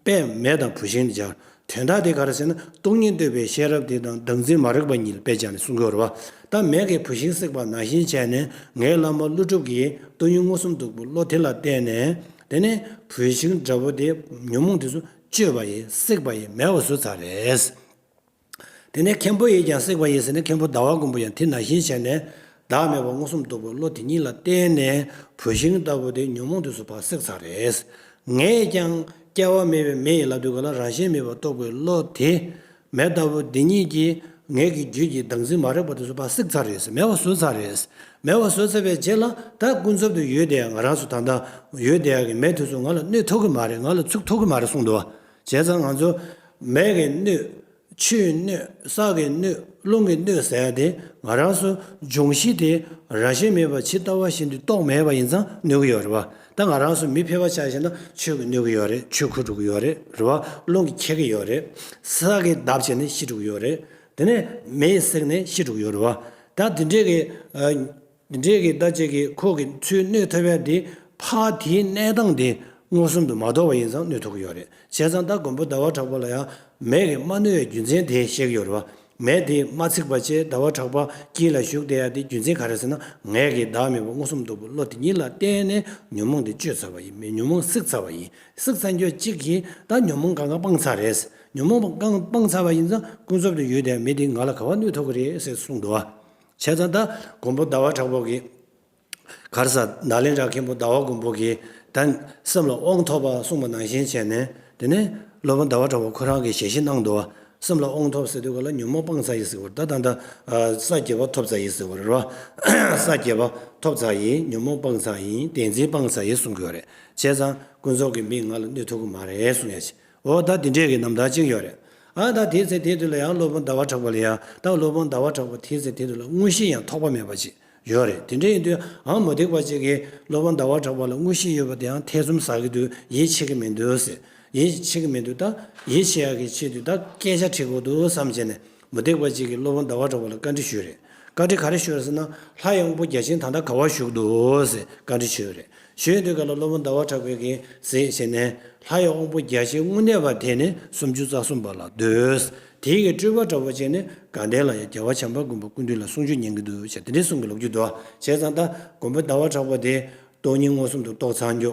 དཔེ་མེ་དང་བུད་ཤིང་དེ་སྦྱར། དོན་དག་དེ་ག་རེ་ཟེར་ན་སྟོང་ཉིད་རྟོགས་པའི་ཤེས་རབ་དེ་དང་བདག་འཛིན་མ་རིག་པ་གཉིས་ལ་དཔེ་སྦྱར་ནས་གསུང་གི་ཡོད་རེད་བ། ད་མེ་གིས་བུད་ཤིང་བསྲེགས་པ་ནང་བཞིན་བྱས་ནས་ངའི་བླ་མ་ཀླུ་སྒྲུབ་ཀྱིས་སྟོང་ཉིད་མངོན་སུམ་རྟོགས་པའི་བློ་དེ་ལ་བརྟེན་ནས་དེ་ནས་བུད་ཤིང་འདྲ་བོ་དེ་ཉོན་མོངས་དེ་ཚོ་གཅོད་པ་ཡིན། བསྲེགས་པ་ཡིན། མེད་པ་བཟོས་ཚར་རེད། དེ་ནས་མཁན་པོ་ཡིས་ཀྱང་བསྲེགས་པ་ཡིན་ཟེར་ནས་མཁན་པོ་ཟླ་བ་མགོན་པོ་ཡང་དེ་ནང་བཞིན་བྱས་ནས་བདག་མེད་པ་མངོན་སུམ་རྟོགས་པའི་བློ་དེ་ཉིད་ལ་བརྟེན་ནས་བུད་ཤིང་ལྟ་བུ་དེ་ཉོན་མོངས་དེ་ཚོ་ཕར་བསྲེགས་ཚར་རེད། ངས་ཀྱང་སྐྱེ་བ་མེད་པའི་མེ་ཡིས་ལབ་དུས་ག་ལ་རང་བཞིན་མེད་པར་རྟོགས་པའི་བློ་དེ་མེ་ལྟ་བུ་འདི་ཉིད་ཀྱིས་ངེད་ཀྱི་རྒྱུད་ཀྱི་བདག་འཛིན་མ་རིག་པ་དེ་ཚོ་ཕར་བསྲེགས་ཚར་རེད། མེད་པ་བཟོས་ཚར་རེད། མེད་པ་བཟོས་ཚར་བའི་རྗེས་ལ་ད་ཀུན་རྫོབ་ཏུ་ཡོད་བསྡད་ཡ་ང་རང་ཚོ་ད་ལྟ་ཡོད་བསྡད་ཡ་གི་མེ་དེ་ཚོ་ང་ལ་གནོད་ཐུབ་ཀྱི་མ་རེད། ང་ལ་ཚུགས་ཐུབ་ཀྱི་མ་རེད་གསུངས་འདུག་བ། བྱས་ཙང་ང་ཚོ་མེ་གི་གནོད། ཆུའི་གནོད། ས་གི་གནོད། རླུང་གི་གནོད་ཟེར་ཡ་དེ་ང་རང་ཚོ་འབྱུང་གཞི་དེ་རང་བཞིན་མེད་པ་ཇི་ལྟ་བ་བཞིན་དུ་རྟོགས་མེད་པ་ཡིན་ཙང་གནོད་ཀྱི་ཡོད་རེད་བ། ད་ང་རང་ཚོ་མི་ཕལ་པ་ཆ་བཞག་ན་ཆོས་ཀྱིས་གནོད་ཀྱི་ཡོད་རེད། ཆོས་ཁུར་འགྲོ་གི་ཡོད་རེད། རེད་བ། རླུང་གིས་འཁྱེར་གྱི་ཡོད་རེད། ས་གིས་བརྡབས་བྱས་ནས་ཤི་འགྲོ་གི་ཡོད་རེད། དེ་ནས་མེས་བསྲེགས་ནས་ཤི་འགྲོ་གི་ཡོད་རེད་བ། ད་དེ་འདྲས་ཀྱི་ཨ། འདི་འདྲའི་གི་ད་ཅིག་གི་ཁོ་གི་ཚུར་གནོད་ཐུབ་ཡ་དེ་ཕར་དེའི་གནས་སྟངས་དེ་མངོན་སུམ་དུ་མ་རྟོགས་པ་ཡིན་ཙང་གནོད་ཐུབ་ཀྱི་ཡོད་རེད། བྱས་ཙང་ད་མགོན་པོ་ཟླ་བ་གྲགས་པ་ལ་ཡང་མེ་གིས་མ་གནོད་པའི་རྒྱུ་མཚན་དེ་བཤད་ཀྱི་ཡོད་རེད་བ། མེ་དེས་མ་ཚིག་པ་བྱས་ཟླ་བ་གྲགས་པ་དཀྱིལ་ལ་བཞུགས་བསྡད་ཡ་དེ་རྒྱུ་མཚན་ག་རེ་ཟེར་ན་ངེད་ཀྱི་བདག་མེད་པ་མངོན་སུམ་རྟོགས་པའི་བློ་དེ་ཉིད་ལ་བརྟེན་ནས་ཉོན་མོངས་དེ་གཅོད་ཚར་བ་ཡིན། མེ་ཉོན་མོངས་བསྲེགས་ཚར་བ་ཡིན། བསྲེགས་ཚར་རྒྱུ་གཅིག་གིས་ད་ཉོན་མོངས་གང་ག་སྤངས་ཚར་རེད། ཉོན་མོངས་གང་སྤངས་ཚར་བ་ཡིན་ཙང་ཀུན་རྫོབ་ཏུ་ཡོད་བསྡད་ཡ་མེ་དེ་ང་ལ་ག་པར་གནོད་ཐུབ་ཀྱི་རེད་ཟེར་གསུངས་འདུག་བ། བྱས་ཙང་ད་མགོན་པོ་ཟླ་བ་གྲགས་པ་གིས་ག་རེ་ཟེར། ནཱ་ལེནྡྲ་མཁན་པོ་ཟླ་བ་མགོན་པོ་གིས་ད་སེམས་ལ་དབང་ཐོབ་པ་གསུངས་པ་ནང་བཞིན་བྱས་ནས་དེ་ནས་སློབ་དཔོན་ཟླ་བ་གྲགས་པ་ཁོ་རང་གིས་ཞལ་བཞེས་གནང་འདུག་བ། སེམས་ལ་དབང་ཐོབ་ཟེར་དུས་ག་ལ་ཉོན་མོངས་སྤངས་ཚར་ཡིན་ཟེར་བ་རེད། ད་ད་ད་ས་བརྒྱད་པ་ཐོབ་ཚར་ཡིན་ཟེར་བ་རེད་བ། ས་བརྒྱད་པ་ཐོབ་ཚར་ཡིན། ཉོན་མོངས་སྤངས་ཚར་ཡིན། བདེན་འཛིན་སྤངས་ཚར་ཡིན་གསུང་གི་ཡོད་རེད། བྱས་ཙང་ཀུན་རྫོབ་ཀྱི་མིས་ང་ལ་གནོད་ཐུབ་ཀྱི་མ་རེད་གསུང་ཡ་ཞིག་འོ་ད་དེ་འདྲས་ཀྱི་རྣམ་ཐར་ཅིག་ཡོད་རེད། ཨ་ད་དེའི་ཚེ་དེའི་དུས་ལ་ཡང་སློབ་དཔོན་ཟླ་བ་གྲགས་པ་ལ་ཡང་ད་སློབ་དཔོན་ཟླ་བ་གྲགས་པ་དེའི་ཚེ་དེའི་དུས་ལ་དངོས་གཞི་ཡང་ཐོགས་པ་མེད་པ་ཅིག་ཡོད་རེད། དེ་འདྲ་ཡིན་དུས་ཨང་མུ་སྟེགས་པ་ཅིག་གིས་སློབ་དཔོན་ཟླ་བ་གྲགས་པ་ལ་དངོས་གཞི་ཡོད་པ་དེའང་ཐེ་ཚོམ་ཟ་གི་འདུག་ཡིད་ཆེས་ཀྱི་མི་འདུག་ཟེར། ཡིད་ཆེས་ཀྱི་མི་འདུག་ད་ཡིད་ཆེས་ཡག་གི་ཆེད་དུ་ད་སྐད་ཆ་དྲི་དགོས་འདུག་བསམ་བྱས་ནས་མུ་སྟེགས་པ་ཅིག་གིས་སློབ་དཔོན་ཟླ་བ་གྲགས་པ་ལ་བཀའ་འདྲི་ཞུས་རེད། བཀའ་འདྲི་ག་རེ་ཞུས་རེད་ཟེར་ན་ལྷ་ཡི་དབང་པོ་བརྒྱ་བྱིན་ད་ལྟ་ག་པར་བཞུགས་འདུག་ཟེར་བཀའ་འདྲི་ཞུས་རེད། ཞུས་དུས་ག་ལ་སློབ་དཔོན་ཟླ་བ་གྲགས་པས་ཀྱིས་ཟེར་བྱས་ནས་ལྷ་ཡི་དབང་པོ་བརྒྱ་བྱིན་དངོས་གནས་པ་དེ་ནི་སུམ་ཅུ་རྩ་གསུམ་པ་ལ་འདུད། དེའི་གི་སྤྲུལ་པ་འདྲ་བོ་བྱས་ནས་དགའ་ལྡན་ལ་ཡང་རྒྱལ་བ་བྱམས་པ་མགོན་པོ་སྐུ་མདུན་ལ་གསུང་ཆོས་ཉན་གྱི་འདུག་ཅེས་དེ་འདྲའི་གསུང་གི་ལོ་རྒྱུས་འདུག་བྱས་ཙང་ད་མགོན་པོ་ཟླ་བ་གྲགས་པ་དེ་སྟོང་ཉིད་མངོན་སུམ་དུ་རྟོགས་ཚར་རྒྱུ།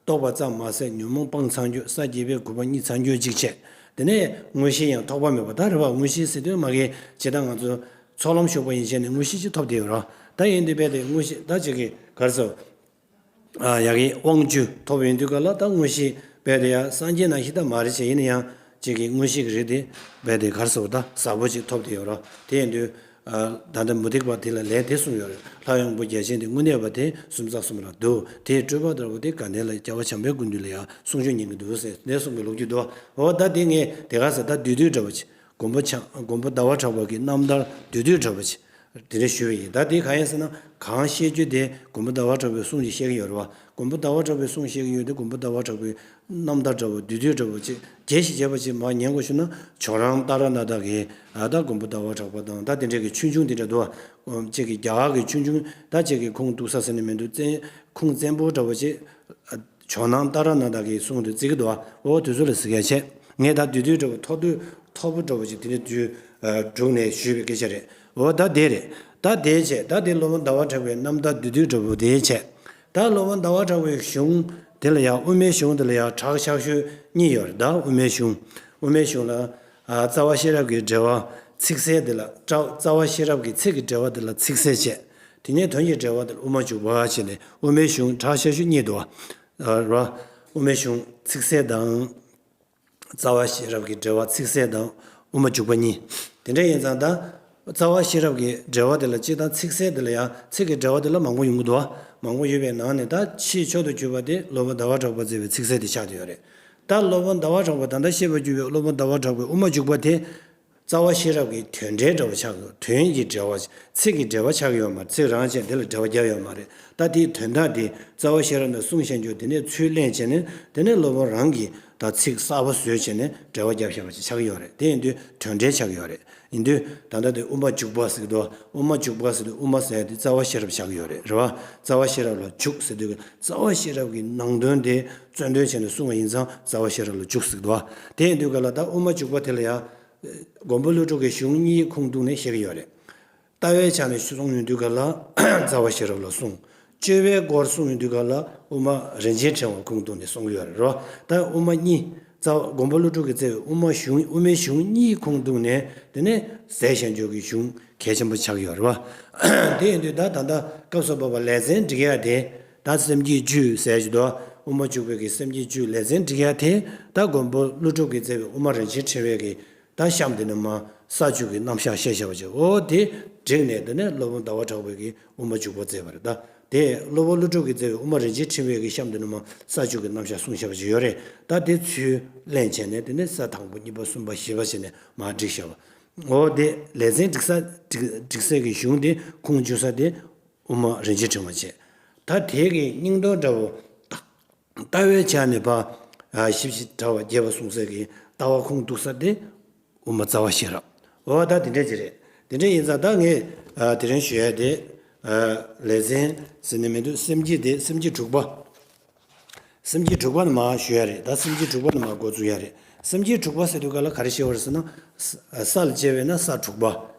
རྟོགས་པ་ཙམ་མ་ཟད་ཉོན་མོངས་སྤངས་ཚར་རྒྱུ། ས་བརྒྱད་པའི་གོ་འཕང་བརྙེས་ཚར་རྒྱུ་གཅིག་བྱས། དེ་ནས་དངོས་གཞི་ཡང་ཐོགས་པ་མེད་པ་ད་རེད་བ། དངོས་གཞི་ཟེར་དུས་མ་གི་ཇི་ལྟར་ང་ཚོ་ཚོགས་ལམ་ཞུགས་པ་ཡིན་ཕྱིན་ནས་དངོས་གཞི་ཅིག་ཐོབ་བསྡད་ཡོད་རེད། ད་ཡིན་དུས་རྦད་དེ་དངོས་གཞི་ད་ཅིག་གི་ག་རེ་ཟེར། ཡ་གི་དབང་བཅུ་ཐོབ་ཡོང་དུས་ག་ལ་ད་མངོན་ཤེས་རྦད་དེ་ཡ་སངས་རྒྱས་ནང་བཞིན་ད་མ་རེད་བྱས། ཡིན་ན་ཡང་ཅིག་གི་མངོན་ཤེས་ཀྱི་རིགས་དེ་རྦད་དེ་ག་རེ་ཟེར་བ་ད་ཟབ་པོ་ཅིག་ཐོབ་བསྡད་ཡོད་རེད། དེ་ཡིན་དུས་ད་ལྟ་མུ་སྟེགས་པ་དེ་ལ་ལན་དེ་གསུངས་ཡོད་རེད། ལྷ་ཡི་དབང་པོ་རྒྱ་ཆེན་དེ་དངོས་གནས་པ་དེ་སུམ་རྩེག་གསུམ་ལ་འདུག་དེའི་སྤྲོས་པ་ལྟ་བུ་དེ་དགའ་ལྡན་ལ་རྒྱལ་བ་བྱམས་པའི་སྐུ་མདུན་ལ་ཡང་གསུང་ཆོས་ཉན་གྱི་འདུག་ཟེར་དེ་གསུང་གི་ལོ་རྒྱུས་འདུག་འོ་ད་དེ་ངས་དེ་ག་ཟེར་ད་བསྡུས་བསྡུས་འདྲ་བོ་ཅིག་མགོན་པོ་ཆ་མགོན་པོ་ཟླ་བ་གྲགས་པ་གི་རྣམ་ཐར་བསྡུས་བསྡུས་འདྲ་བོ་ཅིག་དེ་འདྲ་ཞུས་པ་ཡིན། ད་དེ་གང་ཡིན་ཟེར་ན་གང་བཤད་རྒྱུ་དེ་མགོན་པོ་ཟླ་བ་གྲགས་པའི་གསུང་ཅིག་བཤད་ཀྱི་ཡོད་རེད་བ། མགོན་པོ་ཟླ་བ་གྲགས་པའི་གསུང་བཤད་ཀྱི་ཡོད་དེ་མགོན་པོ་ཟླ་བ་གྲགས་པའི་རྣམ་ཐར་འདྲ་བོ་བསྡུས་བསྡུས་འདྲ་བོ་ཅིག་རྒྱས་ཤིག་རྒྱས་པ་ཅིག་མར་ཉན་དགོས་ཞུ་ན་ཇོ་རང་ཏཱ་ར་ནཱ་ཐ་གི་ཨ་ད་མགོན་པོ་ཟླ་བ་གྲགས་པ་དང་ད་དེ་འདྲ་གི་ཆུང་ཆུང་དེ་འདྲ་འདུག་བ། ཅིག་གི་རྒྱ་གར་གི་ཆུང་ཆུང་ད་ཅིག་གི་ཁུངས་གཏུགས་ས་ཟེར་ནས་མི་འདུག་བཙན་ཁུངས་བཙན་པོ་འདྲ་བོ་ཅིག་ཇོ་ནང་ཏཱ་ར་ནཱ་ཐ་གི་གསུང་དུ་བརྩི་གི་འདུག་བ། འོ་དུས་ཚོད་ལ་ཟི་གལ་ཆེ། ངས་ད་བསྡུས་བསྡུས་འདྲ་བོ་མཐོ་བསྡུས་མཐོ་པོ་འདྲ་བོ་ཅིག་དེ་ནས་དུས་དྲུག་ནས་ཞུས་པའི་སྐད་ཆ་རེད། འོ་ད་དེ་རེད། ད་དེ་བྱས་ད་དེ་སློབ་དཔོན་ཟླ་བ་གྲགས་པའི་རྣམ་ཐར་བསྡུས་བསྡུས་འདྲ་བོ་དེ་བྱས། ད་སློབ་དཔོན་ཟླ་བ་གྲགས་པའི་གཞུང་དེ་ལ་ཡང་དབུ་མའི་གཞུང་དེ་ལ་ཡང་གྲགས་ཆགས་ཤོས་གཉིས་ཡོད་རེད། ད་དབུ་མའི་གཞུང་དབུ་མའི་གཞུང་ལ་རྩ་བ་ཤེས་རབ་ཀྱི་འགྲེལ་པ་ཚིག་གསལ་དེ་ལ་རྩ་བ་ཤེས་རབ་ཀྱི་ཚིག་གི་འགྲེལ་པ་དེ་ལ་ཚིག་གསལ་བྱས། དེ་ནས་དོན་གྱི་འགྲེལ་པ་དེ་ལ་དབུ་མ་འཇུག་པ་བྱས་ནས་དབུ་མའི་གཞུང་གྲགས་ཆགས་ཤོས་གཉིས་འདུག་བ། ར། དབུ་མའི་གཞུང་ཚིག་གསལ་དང་། རྩ་བ་ཤེས་རབ་ཀྱི་འགྲེལ་པ་ཚིག་གསལ་དང་དབུ་མ་འཇུག་པ་གཉིས། དེ་འདྲ་ཡིན་ཙང་ད། རྩ་བ་ཤེས་རབ་ཀྱི་འགྲེལ་པ་དེ་ལ་སྤྱིར་བཏང་ཚིག་གསལ་དེ་ལ་ཡང་ཚིག་གི་འགྲེལ་པ་དེ་ལ་མང་པོ་ཡོང་གི་འདུག་བ། མང་པོ་ཡོད་པའི་ནང་ནས་ད་ཆེས་མཆོག་ཏུ་གྱུར་པ་དེ་སློབ་དཔོན་ཟླ་བ་གྲགས་པ་མཛད་པའི་ཚིག་གསལ་དེ་ཆགས་བསྡད་ཡོད་རེད། ད་སློབ་དཔོན་ཟླ་བ་གྲགས་པ་ད་ལྟ་བཤད་པར་གྱུར་པའི་སློབ་དཔོན་ཟླ་བ་གྲགས་པའི་དབུ་མ་འཇུག་པ་དེ། རྩ་བ་ཤེས་རབ་ཀྱི་དོན་འགྲེལ་འདྲ་བོ་ཆགས་ཀྱི་ཡོད། དོན་གྱི་འགྲེལ་པ་ཚིག་གི་འགྲེལ་པ་ཆགས་ཀྱི་ཡོད་མ་རེད། ཚིག་རང་བྱས་འདི་ལ་འགྲེལ་པ་རྒྱབ་ཡོད་མ་རེད། ད་དེའི་དོན་དག་དེ་རྩ་བ་ཤེས་རབ་ནས་གསུངས་བཞག་རྒྱུ་དེ་ནས་ཚུར་ལེན་བྱས་ནས་དེ་ནས་སློབ་དཔོན་རང་གིས་ད་ཚིག་གསར་པ་བཟོས་བྱས་ནས་འགྲེལ་པ་རྒྱབ་བཞག་པ་ཅིག་ཆགས་ཀྱི་ཡོད་རེད། དེ་ཡིན་དུས་དོན་འགྲེལ་ཆགས་ཀྱི་ཡོད་རེད། ཡིན་དུས་ད་ལྟ་དེ་དབུ་མ་འཇུག་པ་ཟེར་གྱི་འདུག་དབུ་མ་འཇུག་པ་ཟེར་དུས་དབུ་མ་ཟེར་ཡ་དེ་རྩ་བ་ཤེས་རབ་ཆགས་ཀྱི་ཡོད་རེད། རེད་བ། རྩ་བ་ཤེས་རབ་ལ་འཇུག་ཟེར་དུས་རྩ་བ་ཤེས་རབ་ཀྱི་ནང་དོན་དེ་རྩོད་འདོན་བྱས་ནས་གསུངས་པ་ཡིན་ཙང་རྩ་བ་ཤེས་རབ་ལ་འཇུག་ཟེར་གྱི་འདུག་དེ་ཡིན་དུས་ག་ལ་ད་དབུ་མ་འཇུག་པ་དེ་ལ་ཡང་། མགོན་པོ་ཀླུ་སྒྲུབ་ཀྱི་གཞུང་གཉིས་ཁུངས་གཏུགས་ནས་བཤད་ཀྱི་ཡོད་རེད། ལྟ་བའི་ཆ་ནས་གསུང་ཡོང་དུས་ག་ལ་རྩ་བ་ཤེས་རབ་ལ་གསུངས། སྤྱོད་པའི་སྐོར་གསུང་ཡོང་དུས་ག་ལ་དབུ་མ་རིན་ཆེན་ཕྲེང་བ་ཁུངས་གཏུགས་ནས་གསུང་གི་ཡོད་རེད་རོ། ད་དབུ་མ་གཉིས་རྩ་བ་མགོན་པོ་ཀླུ་སྒྲུབ་ཀྱིས་མཛད་པའི་དབུ་མ་གཞུང་དབུ་མའི་གཞུང་གཉིས་ཁུངས་གཏུགས་ནས་དེ་ནས་ཟེར་བཞག་རྒྱུ་གི་གཞུང་གལ་ཆེན་པོ་ཆགས་ཀྱི་ཡོད་རེད་བ། དེ་ཡིན་དུས་ད་ད་ལྟ་སྐབས་སུ་བབ་པ་ལེ་ཚན་འགྲིག་ཡ་དེ་ད་སེམས་བསྐྱེད་བཅུ་ཟེར་གྱི་འདུག་དབུ་མ་འཇུག་པའི་གི་སེམས་བསྐྱེད་བཅུ་ལེ་ཚན་འགྲིག་ཡ་དེ་ད་མགོན་པོ་ཀླུ་སྒྲུབ་ཀྱིས་མཛད་པའི་དབུ་མ་རིན་ཆེན་ཕྲེང་བའི་གི་ད་གཤམ་དེ་ནས་མར་ས་བཅུ་གི་རྣམ་གཞག་བཤད་བཞག་པ་ཅིག་འོ་དེ་བསྒྲིགས་ནས་དེ་ནས་སློབ་དཔོན་ཟླ་བ་གྲགས་པའི་གི་དབུ་མ་འཇུག་པ་མཛད་པ་རེད་ད། དེ་སློབ་དཔོན་ཀླུ་སྒྲུབ་ཀྱིས་མཛད་པའི་དབུ་མ་རིན་ཆེན་ཕྲེང་བའི་གི་གཤམ་དེ་ནས་མར་ས་བཅུ་གི་རྣམ་གཞག་གསུངས་བཞག་པ་ཅིག་ཡོད་རེད། ད་དེ་ཚུར་ལེན་བྱས་ནས་དེ་ནས་ས་དང་པོ་གཉིས་པ་གསུམ་པ་བཞི་པ་བྱས་ནས་མར་བསྒྲིགས་བཞག་པ། འོ་དེ་ལེ་ཚན་བསྒྲིགས་ས་བསྒྲིགས་བསྒྲིགས་སའི་གི་གཞུང་དེ་ཁུངས་འཇུག་ས་དེ་དབུ་མ་རིན་ཆེན་ཕྲེང་བ་བྱས། ད་དེ་གི་སྙིང་དོན་འདྲ་བོ། ལྟ་བའི་ཆ་ནས་ཕར་ཞིབ་ཞིབ་དྲ་བ་རྒྱས་པ་གསུང་སའི་གི་ལྟ་བ་ཁུངས་གཏུགས་ས་དེ་དབུ་མ་རྩ་བ་ཤེས་རབ། འོ་ད་དེ་འདྲས་ཅིག་རེད། དེ་འདྲས་ཡིན་ཙང་ད་ངས་དེ་རིང་ཞུ་ཡ་དེ་ལེ་ཚན་ཟེར་ནས་མི་འདུག་སེམས་བསྐྱེད་དེ་སེམས་བསྐྱེད་དྲུག་པ། སེམས་བསྐྱེད་དྲུག་པ་ནས་མར་ཞུ་ཡ་རེད། ད་སེམས་བསྐྱེད་དྲུག་པ་ནས་མར་འགོ་བཙུགས་ཡ་རེད། སེམས་བསྐྱེད་དྲུག་པ་ཟེར་དུས་ག་ལ་ག་རེ་ཤེས་པ་རེད་ཟེར་ན། ས་ལ་དཔྱད་པས་ན་ས་དྲུག་པ།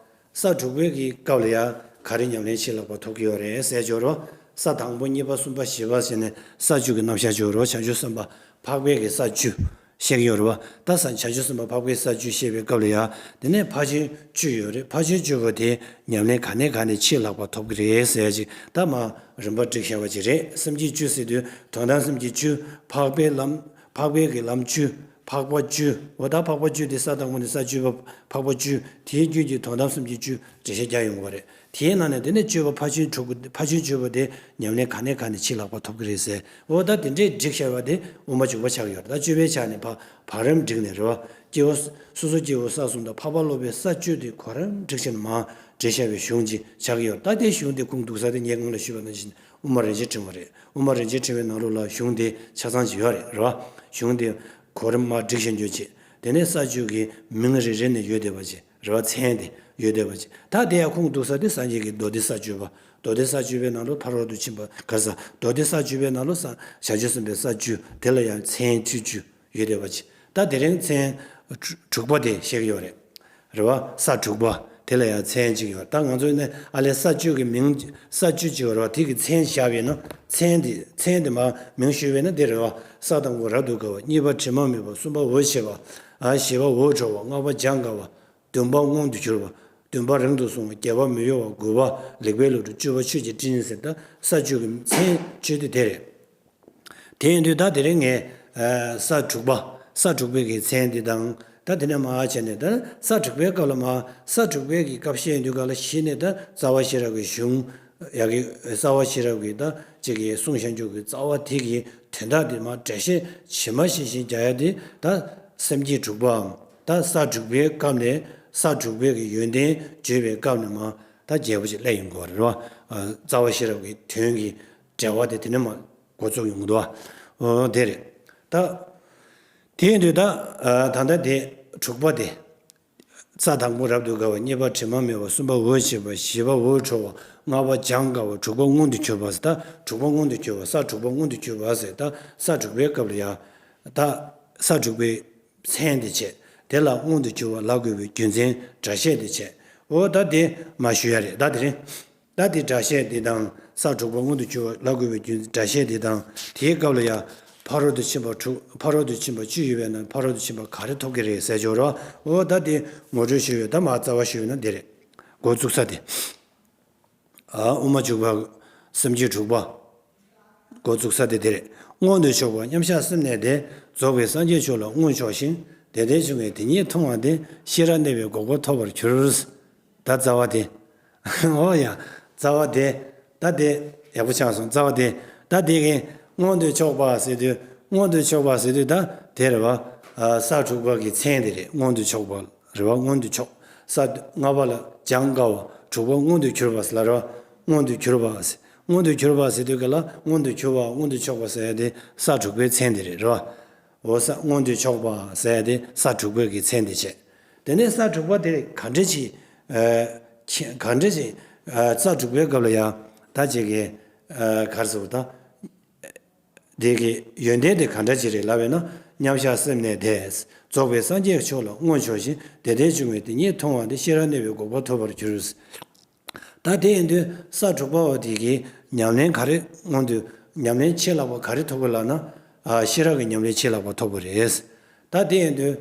ས་དྲུག་པའི་གི་སྐབས་ལ་ཡང་ག་རེ་ཉམས་ལེན་བྱེད་ལགས་པ་ཐོབ་ཀྱི་ཡོད་རེད་ཟེར་ཅོག་རོ། ས་དང་པོ་གཉིས་པ་གསུམ་པ་བཞི་པ་ཟེར་ནས་ས་བཅུ་གི་རྣམ་གཞག་ཅོག་རོ། བྱང་ཆུབ་སེམས་དཔའ་འཕགས་པའི་གི་ས་བཅུ་བཤད་ཀྱི་ཡོད་རེད་བ། ད་ས་བྱང་ཆུབ་སེམས་དཔའ་འཕགས་པའི་ས་བཅུ་བཤད་པའི་སྐབས་ལ་ཡང་དེ་ནས་ཕར་ཕྱིན་བཅུ་ཡོད་རེད། ཕར་ཕྱིན་བཅུ་པོ་དེ་ཉམས་ལེན་ག་ནས་ག་ནས་བྱེད་ལགས་པ་ཐོབ་ཀྱི་རེད་ཟེར་ཅིག་ད་མ་རིམ་པ་བསྒྲིགས་བཞག་པ་ཅིག་རེད། སེམས་བསྐྱེད་བཅུ་ཟེར་དུས་དོན་དམ་སེམས་བསྐྱེད་བཅུ། འཕགས་པའི་ལམ། འཕགས་པའི་གི་ལམ་བཅུ། འཕགས་པ་བཅུ། འོ་ད་འཕགས་པ་བཅུ་དེ་ས་དང་པོ་ནས་ས་བཅུ་པ་འཕགས་པ་བཅུ། དེའི་རྒྱུད་ཀྱི་དོན་དམ་སེམས་བསྐྱེད་བཅུ་འགྲེལ་བཤད་རྒྱག་ཡོང་གི་བ་རེད། དེའི་ནང་ནས་དེ་ནས་བཅུ་པ་ཕར་ཕྱིན་དྲུག་པོ་ཕར་ཕྱིན་བཅུ་པོ་དེ་ཉམས་ལེན་ག་ནས་ག་ནས་བྱེད་ལགས་པ་ཐོབ་ཀྱི་རེད་ཟེར། འོ་ད་དེ་འདྲས་བསྒྲིགས་བཞག་པ་དེ་དབུ་མ་འཇུག་པ་ཆགས་ཡོད་རེད། ད་བཅུ་པའི་ཆ་ནས་ཕར་བར་རིམ་བསྒྲིགས་ནས་རེད་བ། སྐྱེ་བོ་སོ་སོ་སྐྱེ་བོ་ས་གསུམ་དང་འཕགས་པ་སློབ་པའི་ས་བཅུ་དེ་གོ་རིམ་བསྒྲིགས་བྱས་ནས་མར་འགྲེལ་བཤད་པའི་གཞུང་ཅིག་ཆགས་ཀྱི་ཡོད་རེད། ད་དེ་གཞུང་དེ་ཁུངས་གཏུགས་ས་དེ་ངས་སྔོན་ལ་ཞུས་པ་ནང་བཞིན་དབུ་མ་རིན་ཆེན་ཕྲེང་བ་རེད། དབུ་མ་རིན་ཆེན་ཕྲེང་བའི་ནང་ལོགས་ལ་གཞུང་དེ་ཆ་ཚང་ཅིག་ཡོད་རེད། རེད་བ། གཞུང་དེ་གོ་རིམ་མར་བསྒྲིགས་བཞག་རྒྱུ་ཅིག་དེ་ནས་ས་བཅུ་གི་མིང་རེ་རེ་ནས་ཡོད་བསྡད་པ་ཅིག་རེད་བ། མཚན་དེ་ཡོད་བསྡད་པ་ཅིག་ད་དེ་ཡང་ཁུངས་གཏུགས་ས་དེ་སངས་རྒྱས་ཀྱི་མདོ་སྡེ་ས་བཅུ་པ། མདོ་སྡེ་ས་བཅུ་པའི་ནང་ལོགས་ཕ་རོལ་ཏུ་ཕྱིན་པ་ག་ས་མདོ་སྡེ་ས་བཅུ་པའི་ནང་ལོགས་ས་བྱང་ཆུབ་སེམས་དཔའི་ས་བཅུ་དེ་ལ་ཡང་མཚན་བཅུ་བཅུ་ཡོད་བསྡད་པ་ཅིག་ད་དེ་རིང་མཚན་དྲུག་པ་དེ་བཤད་ཀྱི་ཡོད་རེད། རེད་བ། ས་དྲུག་པ་དེ་ལ་ཡང་མཚན་གཅིག་ཡོད། ད་ང་ཚོས་ནི་ཨ་ལས་ས་བཅུ་གི་མིང་ས་བཅུ་གཅིག་ཡོད་རེད་བ། དེ་གི་མཚན་བཞག་པས་ན་མཚན་དེ་མཚན་དེ་མ་མིང་ཞུས་པས་ན་དེ་རེད་བ། ས་དང་པོ་རབ་ཏུ་དགའ་བ། གཉིས་པ་དྲི་མ་མེད་པ། གསུམ་པ་འོད་ཆེ་བ། ཨ་བཞི་པ་འོད་འཕྲོ་བ། ལྔ་པ་འཇམ་དགའ་བ། བདུན་པ་མངོན་དུ་གྱུར་པ། བདུན་པ་རིང་དུ་སོང་བ། བརྒྱད་པ་མི་གཡོ་བ། དགུ་པ་ལེགས་པའི་ལོ་དྲུག་བཅུ་པ་ཆོས་ཀྱི་སྤྲིན་ཟེར། ད་ས་བཅུ་གི་མཚན་བཅུ་དེ་དེ་རེད། དེ་ཡིན་དུས་ད་དེ་རིང་ངས་ས་དྲུག་པ། ས་དྲུག་པའི་གི་མཚན་འདི་དང་། ད་དེ་ནས་མར་བྱས་ནས་ད་ས་དྲུག་པའི་སྐབས་ལ། མར་ས་དྲུག་པའི་གི་སྐབས་བཤད་དུས་སྐབས་ལ་གཞི་ནས་ད་རྩ་བ་ཤེས་རབ་ཀྱི་གཞུང་ཡ་གི། རྩ་བ་ཤེས་རབ་ཀྱི་ད་ཅིག་གི་གསུང་བཤད་རྒྱུད་ཀྱི་རྩ་བ་དེ་གི་དོན་དག་དེ་མར་འགྲེལ་བཤད་ཇི་མ་ཇི་བཞིན་རྒྱག་ཡ་དེ། ད་སེམས་བསྐྱེད་དྲུག་པའམ་ད་ས་དྲུག་པའི་སྐབས་ནས། ས་དྲུག་པའི་གི་ཡོན་ཏན་བརྗོད་པའི་སྐབས་ནས་མར་ད་རྒྱས་པོ་ཅིག་སླེབས་ཡོང་གི་ཡོད་རེད་བ། རྩ་བ་ཤེས་རབ་ཀྱི་དོན་གྱི་འགྲེལ་བ་དེ་དེ་ནས་མར་འགོ་བཙུགས་ཡོང་གི་འདུག་བ། དེ་རེད། ད་དེ་ཡིན་དུས་ད་ད་ལྟ་དེ་དྲུག་པ་དེ། རྩ་དང་པོ་རབ་ཏུ་དགའ་བ། གཉིས་པ་དྲི་མ་མེད་པ། གསུམ་པ་འོད་ཆེས་པ། བཞི་པ་འོད་འཕྲོ་བ། ལྔ་པ་སྦྱང་དཀའ་བ། དྲུག་པ་མངོན་དུ་གྱུར་པ་ཟེར། ད་དྲུག་པ་མངོན་དུ་གྱུར་པ། ས་དྲུག་པ་མངོན་དུ་གྱུར་པ་ཟེར། ད་ས་དྲུག་པའི་སྐབས་ལ་ཡ། ད་ས་དྲུག་པའི་མཚན་དེ་བྱས། དེ་ལ་མངོན་དུ་གྱུར་པ་ལབ་དགོས་པའི་རྒྱུ་མཚན་སྒྲ་བཤད་དེ་བྱས། འོ་ད་དེ་མར་ཞུ་ཡ་རེད། ད་དེ་རིང་། ད་དེ་སྒྲ་བཤད་འདི་དང་། ས་དྲུག་པ་མངོན་དུ་གྱུར་པ་ལབ་དགོས་པའི་རྒྱུ་སྒྲ་བཤད་འདི་དང་། དེའི་སྐབས་ལ་ཡང་ཕ་རོལ་ཏུ་ཕྱིན་པ་དྲུག་ཕ་རོལ་ཏུ་ཕྱིན་པ་བཅུ་ཡོད་པས་ན། ཕ་རོལ་ཏུ་ཕྱིན་པ་ག་རེ་ཐོབ་ཀྱི་རེད་ཟེར་ཆོག་རོགས། འོ་ད་དེ་ངོ་སྤྲོད་ཞུས་ཡོད། ད་མར་རྩ་བ་ཞུས་ཡོད་ན་འདི་རེད། འགོ་བཙུགས་ས་དེ། ཨ། དབུ་མ་འཇུག་པ། སེམས་བསྐྱེད་དྲུག་པ། འགོ་བཙུགས་ས་དེ་དེ་རེད། མངོན་དུ་ཕྱོགས་པ། མཉམ་གཞག་སེམས་གནས་ཏེ། རྫོགས་པའི་སངས་རྒྱས་མཆོག་ལ་མངོན་ཕྱོགས་ཤིང་། དེ་ལྟར་བྱུང་བས་དེ་ཉིད་མཐོང་བ་དེས། ཤེས་རབ་གནས་པའི་འགོག་པ་ཐོབ་པར་འགྱུར། ད་རྩ་བ་དེ། འོ་ཡ། རྩ་བ་དེ། ད་དེ་ཡག་པོ་ཆགས་སོང་། རྩ་བ་དེ། ད་དེ་གི་མངོན་དུ་ཕྱོགས་པ་ཟེར་དུས། མངོན་དུ་ཕྱོགས་པ་ཟེར་དུས་ད་དེ་རེད་བ། ས་དྲུག་པ་གི་མཚན་དེ་རེད། མངོན་དུ་ཕྱོགས་པ་རེད་བ། མངོན་དུ་ཕྱོགས། ས་ལྔ་པ་ལ་སྦྱང་དཀའ་བ། དྲུག་པ་མངོན་དུ་གྱུར་པ་ཟེར་ལ་རེད་བ། མངོན་དུ་གྱུར་པ་ཟེར། མངོན་དུ་གྱུར་པ་ཟེར་དུས་ག་ལ། མངོན་དུ་གྱུར་པ། མངོན་དུ་ཕྱོགས་པ་ཟེར་ཡ་དེ་ས་དྲུག་པའི་མཚན་དེ་རེད། རེད་བ། འོ་ས། མངོན་དུ་ཕྱོགས་པ་ཟེར་ཡ་དེ་ས་དྲུག་པའི་གི་མཚན་དེ་བྱས། དེ་ནས་ས་དྲུག་པ་དེ་ག་འདྲ་ཅིག་ཨ། ཁྱེད་ག་འདྲ་ཅིག་ཨ། ས་དྲུག་པའི་སྐབས་ལ་ཡང་ད་ཅིག་གི། ཨ། ག་རེ་ཟེར་བ་ད། དེ་གི་ཡོན་ཏན་དེ་ག་འདྲ་ཅིག་རེད་ལབ་པས་ན། མཉམ་གཞག་སེམས་གནས་ཏེ། རྫོགས་པའི་སངས་རྒྱས་མཆོག་ལ་མངོན་ཕྱོགས་ཤིང་། དེ་ལྟར་བྱུང་བས་དེ་ཉིད་མཐོང་བ་དེས། ཤེས་རབ་གནས་པའི་འགོག་པ་ཐོབ་པར་འགྱུར། ད་དེ་ཡིན་དུས་ས་དྲུག་པ་བ་དེ་གི་ཉམས་ལེན་ག་རེ་མངོན་དུ། ཉམས་ལེན་ཆེས་ལྷག་པ་ག་རེ་ཐོབ་དགོས་ལབ་ན། ཨ། ཤེས་རབ་ཀྱི་ཉམས་ལེན་ཆེས་ལྷག་པ་ཐོབ་དགོས་རེད། ད་དེ་ཡིན་དུས་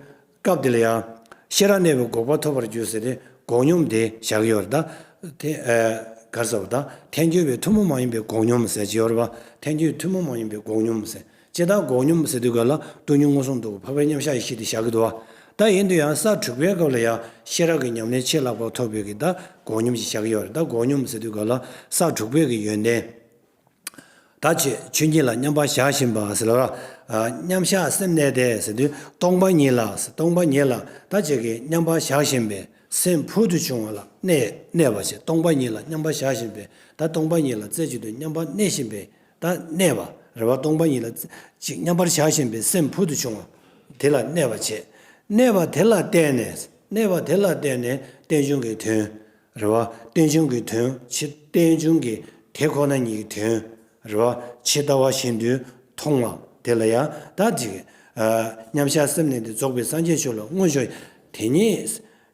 སྐབས་དེ་ལ་ཡང་ཤེས་རབ་གནས་པའི་འགོག་པ་ཐོབ་པར་འགྱུར་ཟེར་ཏེ་འགོག་སྙོམས་དེ་བཞག་གི་ཡོད་རེད། ད་དེ། ཨ། ག་རེ་ཟེར་བ་ད། ཐལ་འགྱུར་བའི་ཐུན་མོང་མ་ཡིན་པའི་འགོག་སྙོམས་ཟེར་གྱི་ཡོད་རེད་བ། ཐལ་འགྱུར་ཐུན་མོང་མ་ཡིན་པའི་འགོག་སྙོམས་ཟེར། སྤྱིར་བཏང་འགོག་སྙོམས་ཟེར་དུས་སྐབས་ལ་སྟོང་ཉིད་མངོན་སུམ་རྟོགས་པའི་འཕགས་པའི་མཉམ་གཞག་ཡེ་ཤེས་དེ་བཞག་གི་འདུག་བ། ད་ཡིན་དུས་ཡང་ས་དྲུག་པའི་སྐབས་ལ་ཡང་ཤེས་རབ་ཀྱི་ཉམས་ལེན་ཆེས་ལྷག་པ་ཐོབ་པའི་གི་ད་འགོག་སྙོམས་ཤིག་བཞག་གི་ཡོད་རེད། ད་འགོག་སྙོམས་ཟེར་དུས་སྐབས་ལ་ས་དྲུག་པའི་གི་ཡོན་ཏན། ད་ཆོས་ཆོས་ཉིད་ལ་མཉམ་པར་བཞག་བཞིན་པ་ཟེར་ལ། ཨ། མཉམ་གཞག་སེམས་གནས་ཏེ་ཟེར་དུས་སྟོང་པ་ཉིད་ལ། སྟོང་པ་ཉིད་ལ། ད་ཅིག་གི་མཉམ་པར་བཞག་བཞིན་པའི་སེམས་ཕུལ་དུ་བྱུང་བ་ལ་གནས། གནས་པ་བྱས། སྟོང་པ་ཉིད་ལ་མཉམ་པར་བཞག་བཞིན་པའི། ད་སྟོང་པ་ཉིད་ལ་རྩེ་གཅིག་ཏུ་མཉམ་པར་གནས་བཞིན་པའི། ད་གནས་པ་རེད་བ། སྟོང་པ་ཉིད་ལ་ཅིག་མཉམ་པར་བཞག་བཞིན་པའི་སེམས་ཕུལ་དུ་བྱུང་བ་དེ་ལ་གནས་པ་བྱས། གནས་པ་དེ་ལ་བརྟེན་ནས། གནས་པ་དེ་ལ་བརྟེན་ནས་རྟེན་འབྱུང་གི་དོན། རེད་བ། རྟེན་འབྱུང་གི་དོན་ཕྱི། རྟེན་འབྱུང་གི་དེ་ཁོ་ན་ཉིད་ཀྱི་དོན། རེད་བ། ཇི་ལྟ་བ་བཞིན་དུ་མཐོང་བ་དེ་ལ་ཡང་ད་ཅིག་ཨ། མཉམ་གཞག་སེམས་གནས་ཏེ། རྫོགས་པའི་སངས་རྒྱས་མཆོག་ལ་མངོན་ཕྱོགས། དེ་ཉིད།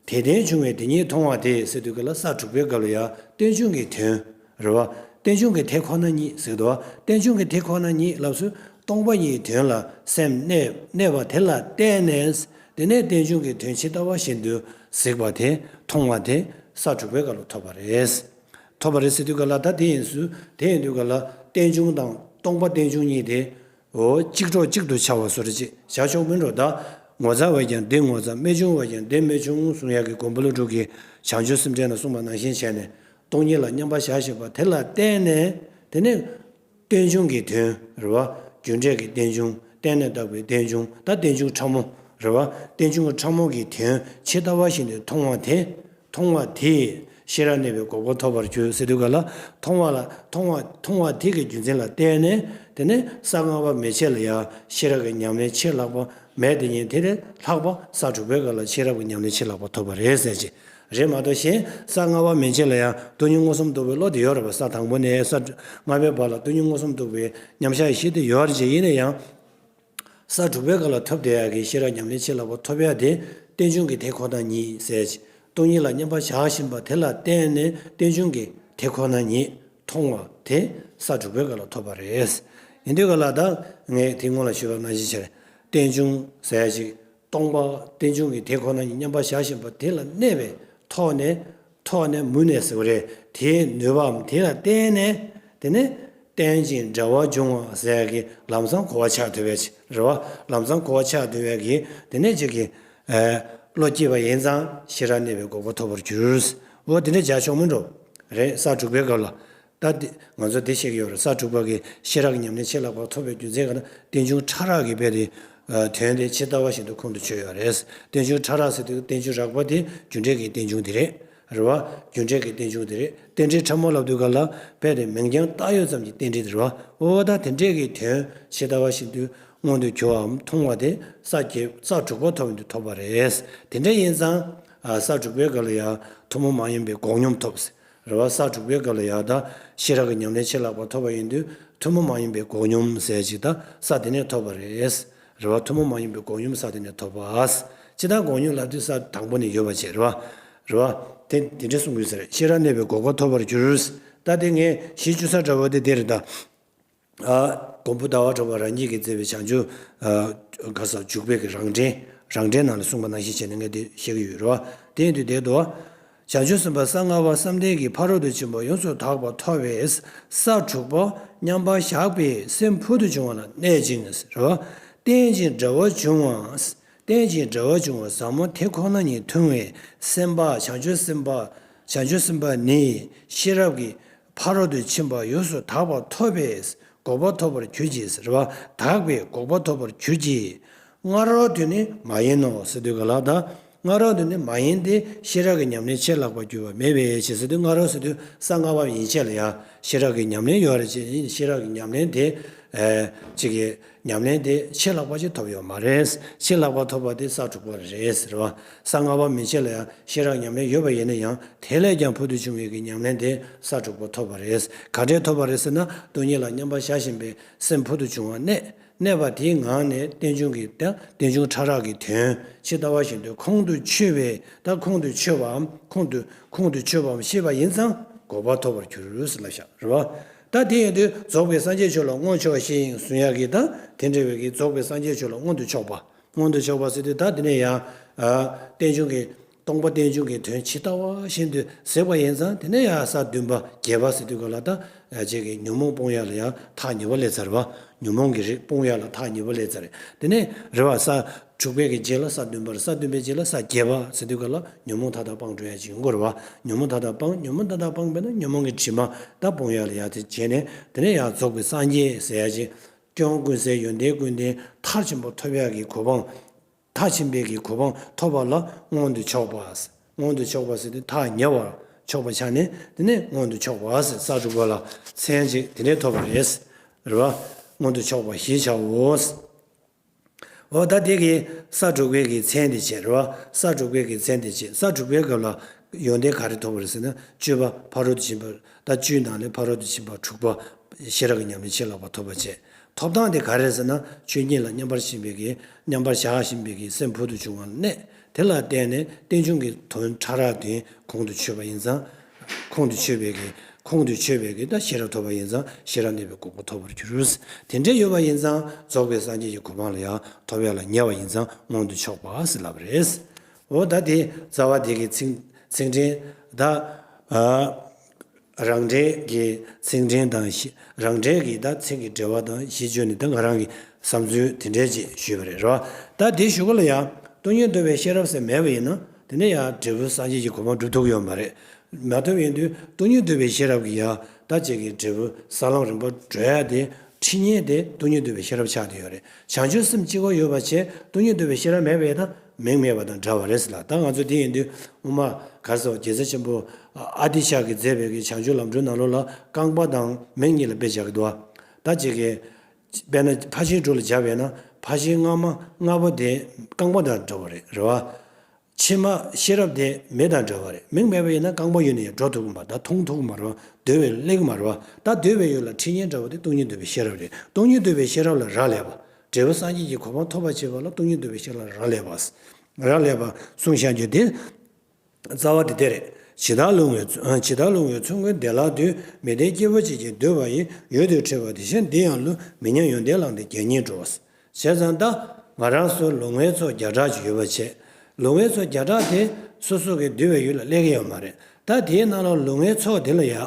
དེ་ལྟར་བྱུང་བས་དེ་ཉིད་མཐོང་བ་དེས་ཟེར་དུས་སྐབས་ལ་ས་དྲུག་པའི་སྐབས་ལ་ཡང་རྟེན་འབྱུང་གི་དོན། རེད་བ། རྟེན་འབྱུང་གི་དེ་ཁོ་ན་ཉིད་ཟེར་དུས། རྟེན་འབྱུང་གི་དེ་ཁོ་ན་ཉིད་ལབ་སུ་སྟོང་པ་ཉིད་དོན་ལ་སེམས་གནས། གནས་པ་དེ་ལ་བརྟེན་ནས། དེ་ནས་རྟེན་འབྱུང་གི་དོན་ཇི་ལྟ་བ་བཞིན་དུ་གཟིགས་པ་དེ། མཐོང་བ་དེ་ས་དྲུག་པའི་སྐབས་ལ་ཐོབ་པ་རེད། ཐོབ་པ་རེད་ཟེར་དུས་སྐབས་ལ། ད་དེ་ཡིན་སུ། དེ་ཡིན་དུས་སྐབས་ལ་རྟེན་འབྱུང་དང་སྟོང་པ་རྟེན་འབྱུང་གཉིས་དེ། འོ། གཅིག་གྲོགས་གཅིག་ཏུ་འཆར་བ་བཟོ་འདྲ་ཅིག་བྱ་ཆོག་མིན་འགྲོ། ད་ངོ་མཚར་བས་ཀྱང་འདི་ངོ་མཚར། རྨད་བྱུང་བས་ཀྱང་འདི་རྨད་བྱུང་གསུང་ཡག་གི་གོང་པོ་ལོ་དྲུག་གི་བྱང་ཆུབ་སེམས་འགྲེལ་ན་གསུངས་པ་ནང་བཞིན་བྱས་ནས་སྟོང་ཉིད་ལ་མཉམ་པར་བཞག་བཞིན་པ་དེ་ལ་བརྟེན་ནས། དེ་ནས་རྟེན་འབྱུང་གི་དོན་རེད་བ། རྒྱུ་འབྲས་ཀྱི་རྟེན་འབྱུང་། བརྟེན་ནས་བཏགས་པའི་རྟེན་འབྱུང་། ད་རྟེན་འབྱུང་ཕྲ་མོ་རེད་བ། རྟེན་འབྱུང་གི་ཕྲ་མོ་གི་དོན་ཇི་ལྟ་བ་བཞིན་དུ་མཐོང་བ་དེ། མཐོང་བ་དེས་ཤེས་རབ་གནས་པའི་འགོག་པ་ཐོབ་པར་འགྱུར་ཟེར་དུས་སྐབས་ལ། མཐོང་བ་ལ། མཐོང་བ། མཐོང་བ་དེ་གི་རྒྱུ་མཚན་ལ་བརྟེན་ནས། དེ་ནས་ས་ལྔ་པ་མན་ཆད་ལ་ཡང་ཤེས་རབ་ཀྱི་ཉམས་ལེན་ཆེས་ལྷག་པ་མེད། དེ་ཉིད་དེ་ལས་ལྷག་པ་ས་དྲུག་པའི་སྐབས་ལ་ཤེས་རབ་ཀྱི་ཉམས་ལེན་ཆེས་ལྷག་པ་ཐོབ་པ་རེད་ཟེར་གྱི་རེད་མ་གཏོགས། གཞན་ས་ལྔ་པ་མན་ཆད་ལ་ཡང་སྟོང་ཉིད་མངོན་སུམ་རྟོགས་པའི་བློ་དེ་ཡོད་རེད་པ། ས་དང་པོ་ནས་ས་ལྔ་པའི་བར་ལ་སྟོང་ཉིད་མངོན་སུམ་རྟོགས་པའི་མཉམ་གཞག་གཞི་དེ་ཡོད་རེད་ཅེས། ཡིན་ན་ཡང་། ས་དྲུག་པའི་སྐབས་ལ་ཐོབ་བསྡད་ཡག་གི་ཤེས་རབ་ཉམས་ལེན་ཆེས་ལྷག་པ་ཐོབ་ཡག་དེ་རྟེན་འབྱུང་གི་དེ་ཁོ་ན་ཉིད་ཟེར། སྟོང་ཉིད་ལ་མཉམ་པར་བཞག་བཞིན་པ་དེ་ལ་བརྟེན་ནས་རྟེན་འབྱུང་གི་དེ་ཁོ་ན་ཉིད་མཐོང་བ་དེ་ས་དྲུག་པའི་སྐབས་ལ་ཐོབ་པ་རེད། ཡིན་དུས་སྐབས་ལ་ད་ངས་དེ་སྔོན་ལ་ཞུས་པ་ནང་བཞིན་བྱས། རྟེན་འབྱུང་ཟེར་ཡག་ཅིག་སྟོང་པ་རྟེན་འབྱུང་གི་དེ་ཁོ་ན་ཉིད་མཉམ་པར་བཞག་བཞིན་པ་དེ་ལ་གནས་པའི་ཐོག་ནས། ཐོག་ནས་མུ་ནས་ཟེར་བ་རེད། དེའི་ནུས་པའམ་དེ་ལ་བརྟེན་ནས། དེ་ནས་ རྟེན་ཅིང་འབྲེལ་བར་འབྱུང་བ་ཟེར་ཡ་གི་ལམ་སང་གོ་བ་ཆགས་ཐུབ་པའི་ཕྱིར་རེད་བ། ལམ་སང་གོ་བ་ཆགས་ཐུབ་པའི་གི་དེ་ནས་ཅིག་གི་བློ་སྐྱེས་པ་ཡིན་ཙང་ཤེས་རབ་གནས་པའི་འགོག་པ་ཐོབ་པར་འགྱུར། འོ་དེ་འདྲ་བྱ་ཆོག་མིན་འགྲོ། རེད། ས་དྲུག་པའི་སྐབས་ལ། ད་དེ་ང་ཚོ་དེ་བཤད་ཀྱི་ཡོད་རེད། ས་དྲུག་པ་གི་ཤེས་རབ་ཀྱི་ཉམས་ལེན་ཆེས་ལྷག་པར་ཐོབ་པའི་རྒྱུ་མཚན་ག་ན་རྟེན་འབྱུང་ཕྲ་རགས་ཀྱི་དཔེ་དེ། དོན་དེ་ཇི་ལྟ་བ་བཞིན་དུ་ཁོང་དུ་ཆུད་ཡོད་རེད། རྟེན་འབྱུང་ཕྲ་རགས་ཟེར་དུས་རྟེན་འབྱུང་རགས་པ་དེ་རྒྱུ་འབྲས་ཀྱི་རྟེན་འབྱུང་དེ་རེད། རེད་བ། རྒྱུ་འབྲས་ཀྱི་རྟེན་འབྱུང་དེ་རེད། རྟེན་འབྲེལ་ཕྲ་མོ་ལབ་དུས་ག་ལ་དཔེ་དེ་མིང་རྐྱང་བཏགས་ཡོད་ཙམ་གྱི་རྟེན་འབྲེལ་དེ་རེད་བ། འོ་ད་དེ་འདྲས་ཀྱི་དོན་ཇི་ལྟ་བ་བཞིན་དུ་མངོན་དུ་གྱུར་བའམ་མཐོང་བ་དེ་ས་བརྒྱད་ས་དྲུག་པ་ཐོབ་པ་དེ་ཐོབ་པ་རེད། དེ་འདྲ་ཡིན་ཙང་། ས་དྲུག་པའི་སྐབས་ལ་ཡང་ཐུན་མོང་མ་ཡིན་པའི་འགོག་སྙོམས་ཐོབ། རེད་བ། ས་དྲུག་པའི་སྐབས་ལ་ཡང་ད་ཤེས་རབ་ཀྱི་ཉམས་ལེན་ཆེས་ལྷག་པར་ཐོབ་པ་ཡིན་དུས་ཐུན་མོང་མ་ཡིན་པའི་འགོག་སྙོམས་ཟེར་ཅིག་ད་ས་དེ་ནས་ཐོབ་པ་རེད། རེད་བ། ཐུན་མོང་མ་ཡིན་པའི་འགོག་སྙོམས་ས་དེ་ནས་ཐོབ་པ། ཇི་ལྟར་འགོག་སྙོམས་ལབ་དུས་ས་དང་པོ་ནས་ཡོད་པ་བྱས་རེད་བ། རེད་བ། དེ་དེ་འདྲ་གསུང་གི་ཡོད་ས་རེད། ཤེས་རབ་གནས་པའི་འགོག་པ་ཐོབ་པར་འགྱུར། ད་དེ་ངས་གཞི་བཅུ་ས་འདྲ་བོ་དེ་དེ་རེད་ད། ཨ། མགོན་པོ་ཟླ་བ་གྲགས་པ་རང་ཉིད་ཀྱིས་མཛད་པའི་བྱང་ཆུབ། ཨ། ག་ས་འཇུག་པའི་གི་རང་འགྲེལ། རང་འགྲེལ་ནང་ལ་གསུངས་པ་ནང་བཞིན་བྱས་ནས་ངས་འདི་བཤད་ཀྱི་ཡོད་རེད་བ། དེ་ཡིན་དུས་དེ་དུ་བ། བྱང་ཆུབ་སེམས་དཔའ་གསང་སྔགས་པ་བསམ་གཏན་གྱི་ཕ་རོལ་ཏུ་ཕྱིན་པ་ཡོངས་སུ་དག་པ་ཐོབ་པས་ས་དྲུག་པ་མཉམ་པར་བཞག་པའི་སེམས་ཕུལ་དུ་བྱུང་བ་ལ་གནས་ཤིང་རེད་བ། རྟེན་ཅིང་འབྲེལ་བར་འབྱུང་བ། རྟེན་ཅིང་འབྲེལ་བར་འབྱུང་བ་ཟབ་མོ་དེ་ཁོ་ན་ཉིད་མཐོང་བའི་སེམས་དཔའ་བྱང་ཆུབ་སེམས་དཔའ། བྱང་ཆུབ་སེམས་དཔའ་ནི་ཤེས་རབ་ཀྱི་ཕ་རོལ་ཏུ་ཕྱིན་པ་ཡོངས་སུ་དག་པ་ཐོབ་པས་འགོག་པ་ཐོབ་པར་གྱུར་ཅིག་ཟེར་བ། དག་པས་འགོག་པ་ཐོབ་པར་གྱུར་ཅིག་སྔ་རོལ་དུ་ནི་མ་ཡིན་ནོ་ཟེར་དུས་ག་ལ་ད། སྔ་རོལ་དུ་ནི་མ་ཡིན་ཏེ་ཤེས་རབ་ཀྱི་ཉམས་ལེན་ཆེས་ལྷག་པར་གྱུར་པ་མེད་པའི་ཕྱིར་ཟེར་དུས་སྔ་རོལ་ཟེར་དུས་ས་ལྔ་པ་ཡན་ཆད་ལ་ཡང་ཤེས་རབ་ཀྱི་ཉམས་ལེན་ཡོད་རེད་ཅེས་ཤེས་རབ་ཀྱི་ཉམས་ལེན་དེ། ཨ། གཅིག་གི་ཉམས་ལེན་དེ་ཆེས་ལྷག་པ་ཅིག་ཐོབ་ཡོད་མ་རེད། ཆེས་ལྷག་པ་ཐོབ་པ་དེ་ས་དྲུག་པ་རེད་ཟེར་བ། ས་ལྔ་པ་མན་ཆད་ལ་ཡང་ཤེས་རབ་ཉམས་ལེན་ཡོད་པ་ཡིན་ན་ཡང་དེ་ལས་ཀྱང་ཕུལ་དུ་བྱུང་བའི་གི་ཉམས་ལེན་དེ་ས་དྲུག་པ་ཐོབ་པ་རེད། ག་འདྲས་ཐོབ་པ་རེད་ཟེར་ན་སྟོང་ཉིད་ལ་མཉམ་པར་བཞག་བཞིན་པའི་སེམས་ཕུལ་དུ་བྱུང་བ་གནས། གནས་པ་དེའི་ངང་ནས་རྟེན་འབྱུང་གི་ད་རྟེན་འབྱུང་ཕྲ་རགས་ཀྱི་དོན་ཇི་ལྟ་བ་བཞིན་དུ་ཁོང་དུ་ཆུད་པའི་ད་ཁོང་དུ་ཆུད་པའམ་ཁོང་དུ་ཁོང་དུ་ཆུད་པའམ་ཤེས་པ་ཡིན་ཙང་འགོག་པ་ཐོབ་པར་འགྱུར་ཟེར་ལབ་བཞག་རེད་བ། ད་དེ་ཡིན་དུས་རྫོགས་པའི་སངས་རྒྱས་མཆོག་ལ་མངོན་ཕྱོགས་ཤིང་གསུང་ཡག་གི་ད་དེ་འདྲ་བའི་གི་རྫོགས་པའི་སངས་རྒྱས་མཆོག་ལ་མངོན་དུ་ཕྱོགས་པ། མངོན་དུ་ཕྱོགས་པ་ཟེར་དུས་ད་དེ་ནས་ཡང་། ཨ། རྟེན་འབྱུང་གི་སྟོང་པ་རྟེན་འབྱུང་གི་དོན་ཇི་ལྟ་བ་བཞིན་དུ་གཟིགས་པ་ཡིན་ཙང་དེ་ནས་ཡང་ས་བདུན་པ་བརྒྱད་པ་ཟེར་དུས་ག་ལ་ད་ཅིག་གི་ཉོན་མོངས་སྤོང་ཡག་ལ་ཡང་ཐག་ཉེ་བ་སླེབས་ཚར་བ། ཉོན་མོངས་ཀྱི་རིགས་སྤོང་ཡག་ལ་ཐག་ཉེ་བ་སླེབས་ཚར་རེད། དེ་ནས་རེད་བ། ས་དྲུག་པའི་གི་རྗེས་ལ་ས་བདུན་པ་རེད། ས་བདུན་པའི་རྗེས་ལ་ས་བརྒྱད་པ་ཟེར་དུས་ག་ལ་ཉོན་མོངས་མཐའ་དག་སྤང་འགྲོ་ཡག་ཅིག་ཡོང་གི་རེད་བ། ཉོན་མོངས་མཐའ་དག་སྤང་། ཉོན་མོངས་མཐའ་དག་སྤངས་པས་ན་ཉོན་མོངས་ཀྱི་དྲི་མ་ད་སྤོང་ཡག་ལ་ཡང་དེ་བྱས་ནས་དེ་ནས་ཡང་རྫོགས་པའི་སངས་རྒྱས་ཟེར་ཡག་ཅིག་སྐྱེ་བ་ཀུན་ཟད་ཡོན་ཏན་ཀུན་ལྡན་མཐར་ཕྱིན་པ་ཐོབ་ཡག་གི་གོ་འཕང་། མཐར་ཕྱིན་པའི་གི་གོ་འཕང་ཐོབ་པ་ལ་མངོན་དུ་ཕྱོགས་པ། མངོན་དུ་ཕྱོགས་པ་ཟེར་དུས་ཐག་ཉེ་བར་ཕྱོགས་པ་ཆ་ནས་དེ་ནས་མངོན་དུ་ཕྱོགས་པ་ཟེར་ས་དྲུག་པ་ལ་མཚན་ཅིག་དེ་འདྲས་ཐོབ་པ་རེད། རེད་བ། མངོན་དུ་ཕྱོགས་པ་ཞེས་བྱའོ། འོ་ད་དེ་གི་ས་དྲུག་པའི་གི་མཚན་དེ་བྱས་རེད་བ། ས་དྲུག་པའི་གི་མཚན་དེ་བྱས། ས་དྲུག་པའི་སྐབས་ལ་ཡོན་ཏན་ག་རེ་ཐོབ་པ་རེད་ཟེར་ན་བཅུ་པ་ཕ་རོལ་ཏུ་ཕྱིན་པ། ད་བཅུའི་ནང་ནས་ཕ་རོལ་ཏུ་ཕྱིན་པ་དྲུག་པ་ཤེས་རབ་ཀྱི་ཉམས་ལེན་ཆེས་ལྷག་པ་ཐོབ་པ་བྱས། ཐོབ་ཐང་དེ་ག་རེ་ཟེར་ན་ཆོས་ཉིད་ལ་མཉམ་པར་ཞེན་པའི་གི་མཉམ་པར་བཞག་བཞིན་པའི་གི་སེམས་ཕུལ་དུ་བྱུང་བ་གནས། དེ་ལ་བརྟེན་ནས་རྟེན་འབྱུང་གི་དོན་ཕྲ་རགས་དེ་ཁོང་དུ་ཆུད་པ་ཡིན་ཙང་། ཁོང་དུ་ཆུད་པའི་གི་ཁོང་དུ་ཆུད་པའི་གི་ད་ཤེས་རབ་ཐོབ་པ་ཡིན་ཙང་ཤེས་རབ་གནས་པའི་འགོག་པ་ཐོབ་པར་འགྱུར། དེ་འདྲ་ཡོད་པ་ཡིན་ཙང་རྫོགས་པའི་སངས་རྒྱས་ཀྱི་གོ་འཕང་ལ་ཡང་ཐོབ་ཡག་ལ་ཉེ་བ་ཡིན་ཙང་མངོན་དུ་ཕྱོགས་པ་ཟེར་ལབ་པ་རེད། འོ་ད་དེ་རྩ་བ་དེ་གི་ཚིག་ཚིག་འགྲེལ་ད། ཨ། རང་འགྲེལ་གྱི་ཚིག་འགྲེལ་དང་གཞི། རང་འགྲེལ་གྱི་ད་ཚིག་གི་འགྲེལ་བ་དང་གཞི་བཅོལ་ནས་ད་ང་རང་གི་བསམ་ཚུལ་དེ་འདྲས་ཅིག་ཞུས་པ་རེད་རོ། ད་དེ་ཞུ་གི་ལ་ཡང་སྟོང་ཉིད་རྟོགས་པའི་ཤེས་རབ་ཟེར་མེད་པ་ཡིན་ན་དེ་ནས་ཡང་འབྲས་བུ་སངས་རྒྱས་ཀྱི་གོ་འཕང་སྒྲུབ་ཐུབ་ཀྱི་ཡོད་མ་རེད། མ་ཐུབ་ཡིན་དུས་སྟོང་ཉིད་རྟོགས་པའི་ཤེས་རབ་ཀྱིས་ཡང་ད་ཅིག་གི་འབྲས་བུ་ས་ལམ་རིམ་པ་བགྲོད་ཡ་དེ་ཁྲིད་ཉན་དེ་སྟོང་ཉིད་རྟོགས་པའི་ཤེས་རབ་ཆགས་བསྡད་ཡོད་རེད། བྱང་ཆུབ་སེམས་གཅིག་པོ་ཡོད་པ་བྱས་སྟོང་ཉིད་རྟོགས་པའི་ཤེས་རབ་མེད་པ་ཡིན་ན། མིང་མེད་པ་དང་འདྲ་བ་རེད་ཟེར་ལ། ད་ང་ཚོ་དེ་ཡིན་དུས་སྔོན་མ་ག་རེ་ཟེར་བ། རྒྱལ་སྲས་ཆེན་པོ་ཨ་ཏི་ཤ་གིས་མཛད་པའི་གི་བྱང་ཆུབ་ལམ་སྒྲོན་ནང་ལོགས་ལ་རྐང་པ་དང་མིང་གཉིས་ལ་དཔེ་བཞག་གི་འདུག་བ། ད་ཅིག་གི་དཔེར་ན་ཕར་ཕྱིན་དྲུག་ལ་སྦྱར་བས་ན་ཕར་ཕྱིན་སྔ་མ་ལྔ་པོ་དེ་རྐང་པ་དང་འདྲ་བ་རེད། རེད་བ། ཕྱི་མ་ཤེས་རབ་དེ་མེ་དང་འདྲ་བ་རེད། མིང་མེད་པ་ཡིན་ན་རྐང་པ་ཡོད་ན་ཡང་འགྲོ་ཐུབ་ཀྱི་མ་རེད། ད་མཐོང་ཐུབ་ཀྱི་མ་རེད་བ། སྡོད་པས་སླེབས་ཀྱི་མ་རེད་བ། ད་སྡོད་པའི་ཡུལ་ལ་ཁྲིད་ཉན་འདྲ་བ་དེ་སྟོང་ཉིད་རྟོགས་པའི་ཤེས་རབ་རེད། སྟོང་ཉིད་རྟོགས་པའི་ཤེས་རབ་ལ་རག་ལས་པ། འབྲས་བུ་སངས་རྒྱས་ཀྱི་གོ་འཕང་ཐོབ་པར་བྱེད་པ་ལ་སྟོང་ཉིད་རྟོགས་པའི་ཤེས་རབ་ལ་རག་ལས་པ། རག་ལས་པ་གསུངས་བཞག་རྒྱུ་དེ། རྩ་བ་དེ་དེ་རེད། ཇི་ལྟར་ལོང་བའི་ཇི་ལྟར་ལོང་བའི་ཚོགས་ཀུན་བདེ་བླག་ཏུ། མི་ལྡན་སྐྱེས་བུ་གཅིག་ཀྱང་འདུས་པ་ཡི། ཡུལ་དུ་ཁྲིད་པ་དེ་བཞིན་འདི་ཡང་བསླུ། མི་མཉམ་ཡོན་ཏན་བླངས་ཏེ་རྒྱལ་ཉིད་འགྲོ། བྱས་ཙང་ད་ང་རང་ཚོ་ལོང་བའི་ཚོགས་བརྒྱ་ཕྲག་ཅིག་ཡོད་པ་བྱས། ལོང་བའི་ཚོགས་བརྒྱ་ཕྲག་དེ་སོ་སོ་གི་འདུས་པའི་ཡུལ་ལ་སླེབས་ཀྱི་ཡོད་མ་རེད། ད་དེའི་ནང་ལ་ལོང་བའི་ཚོགས་དེ་ལ་ཡ།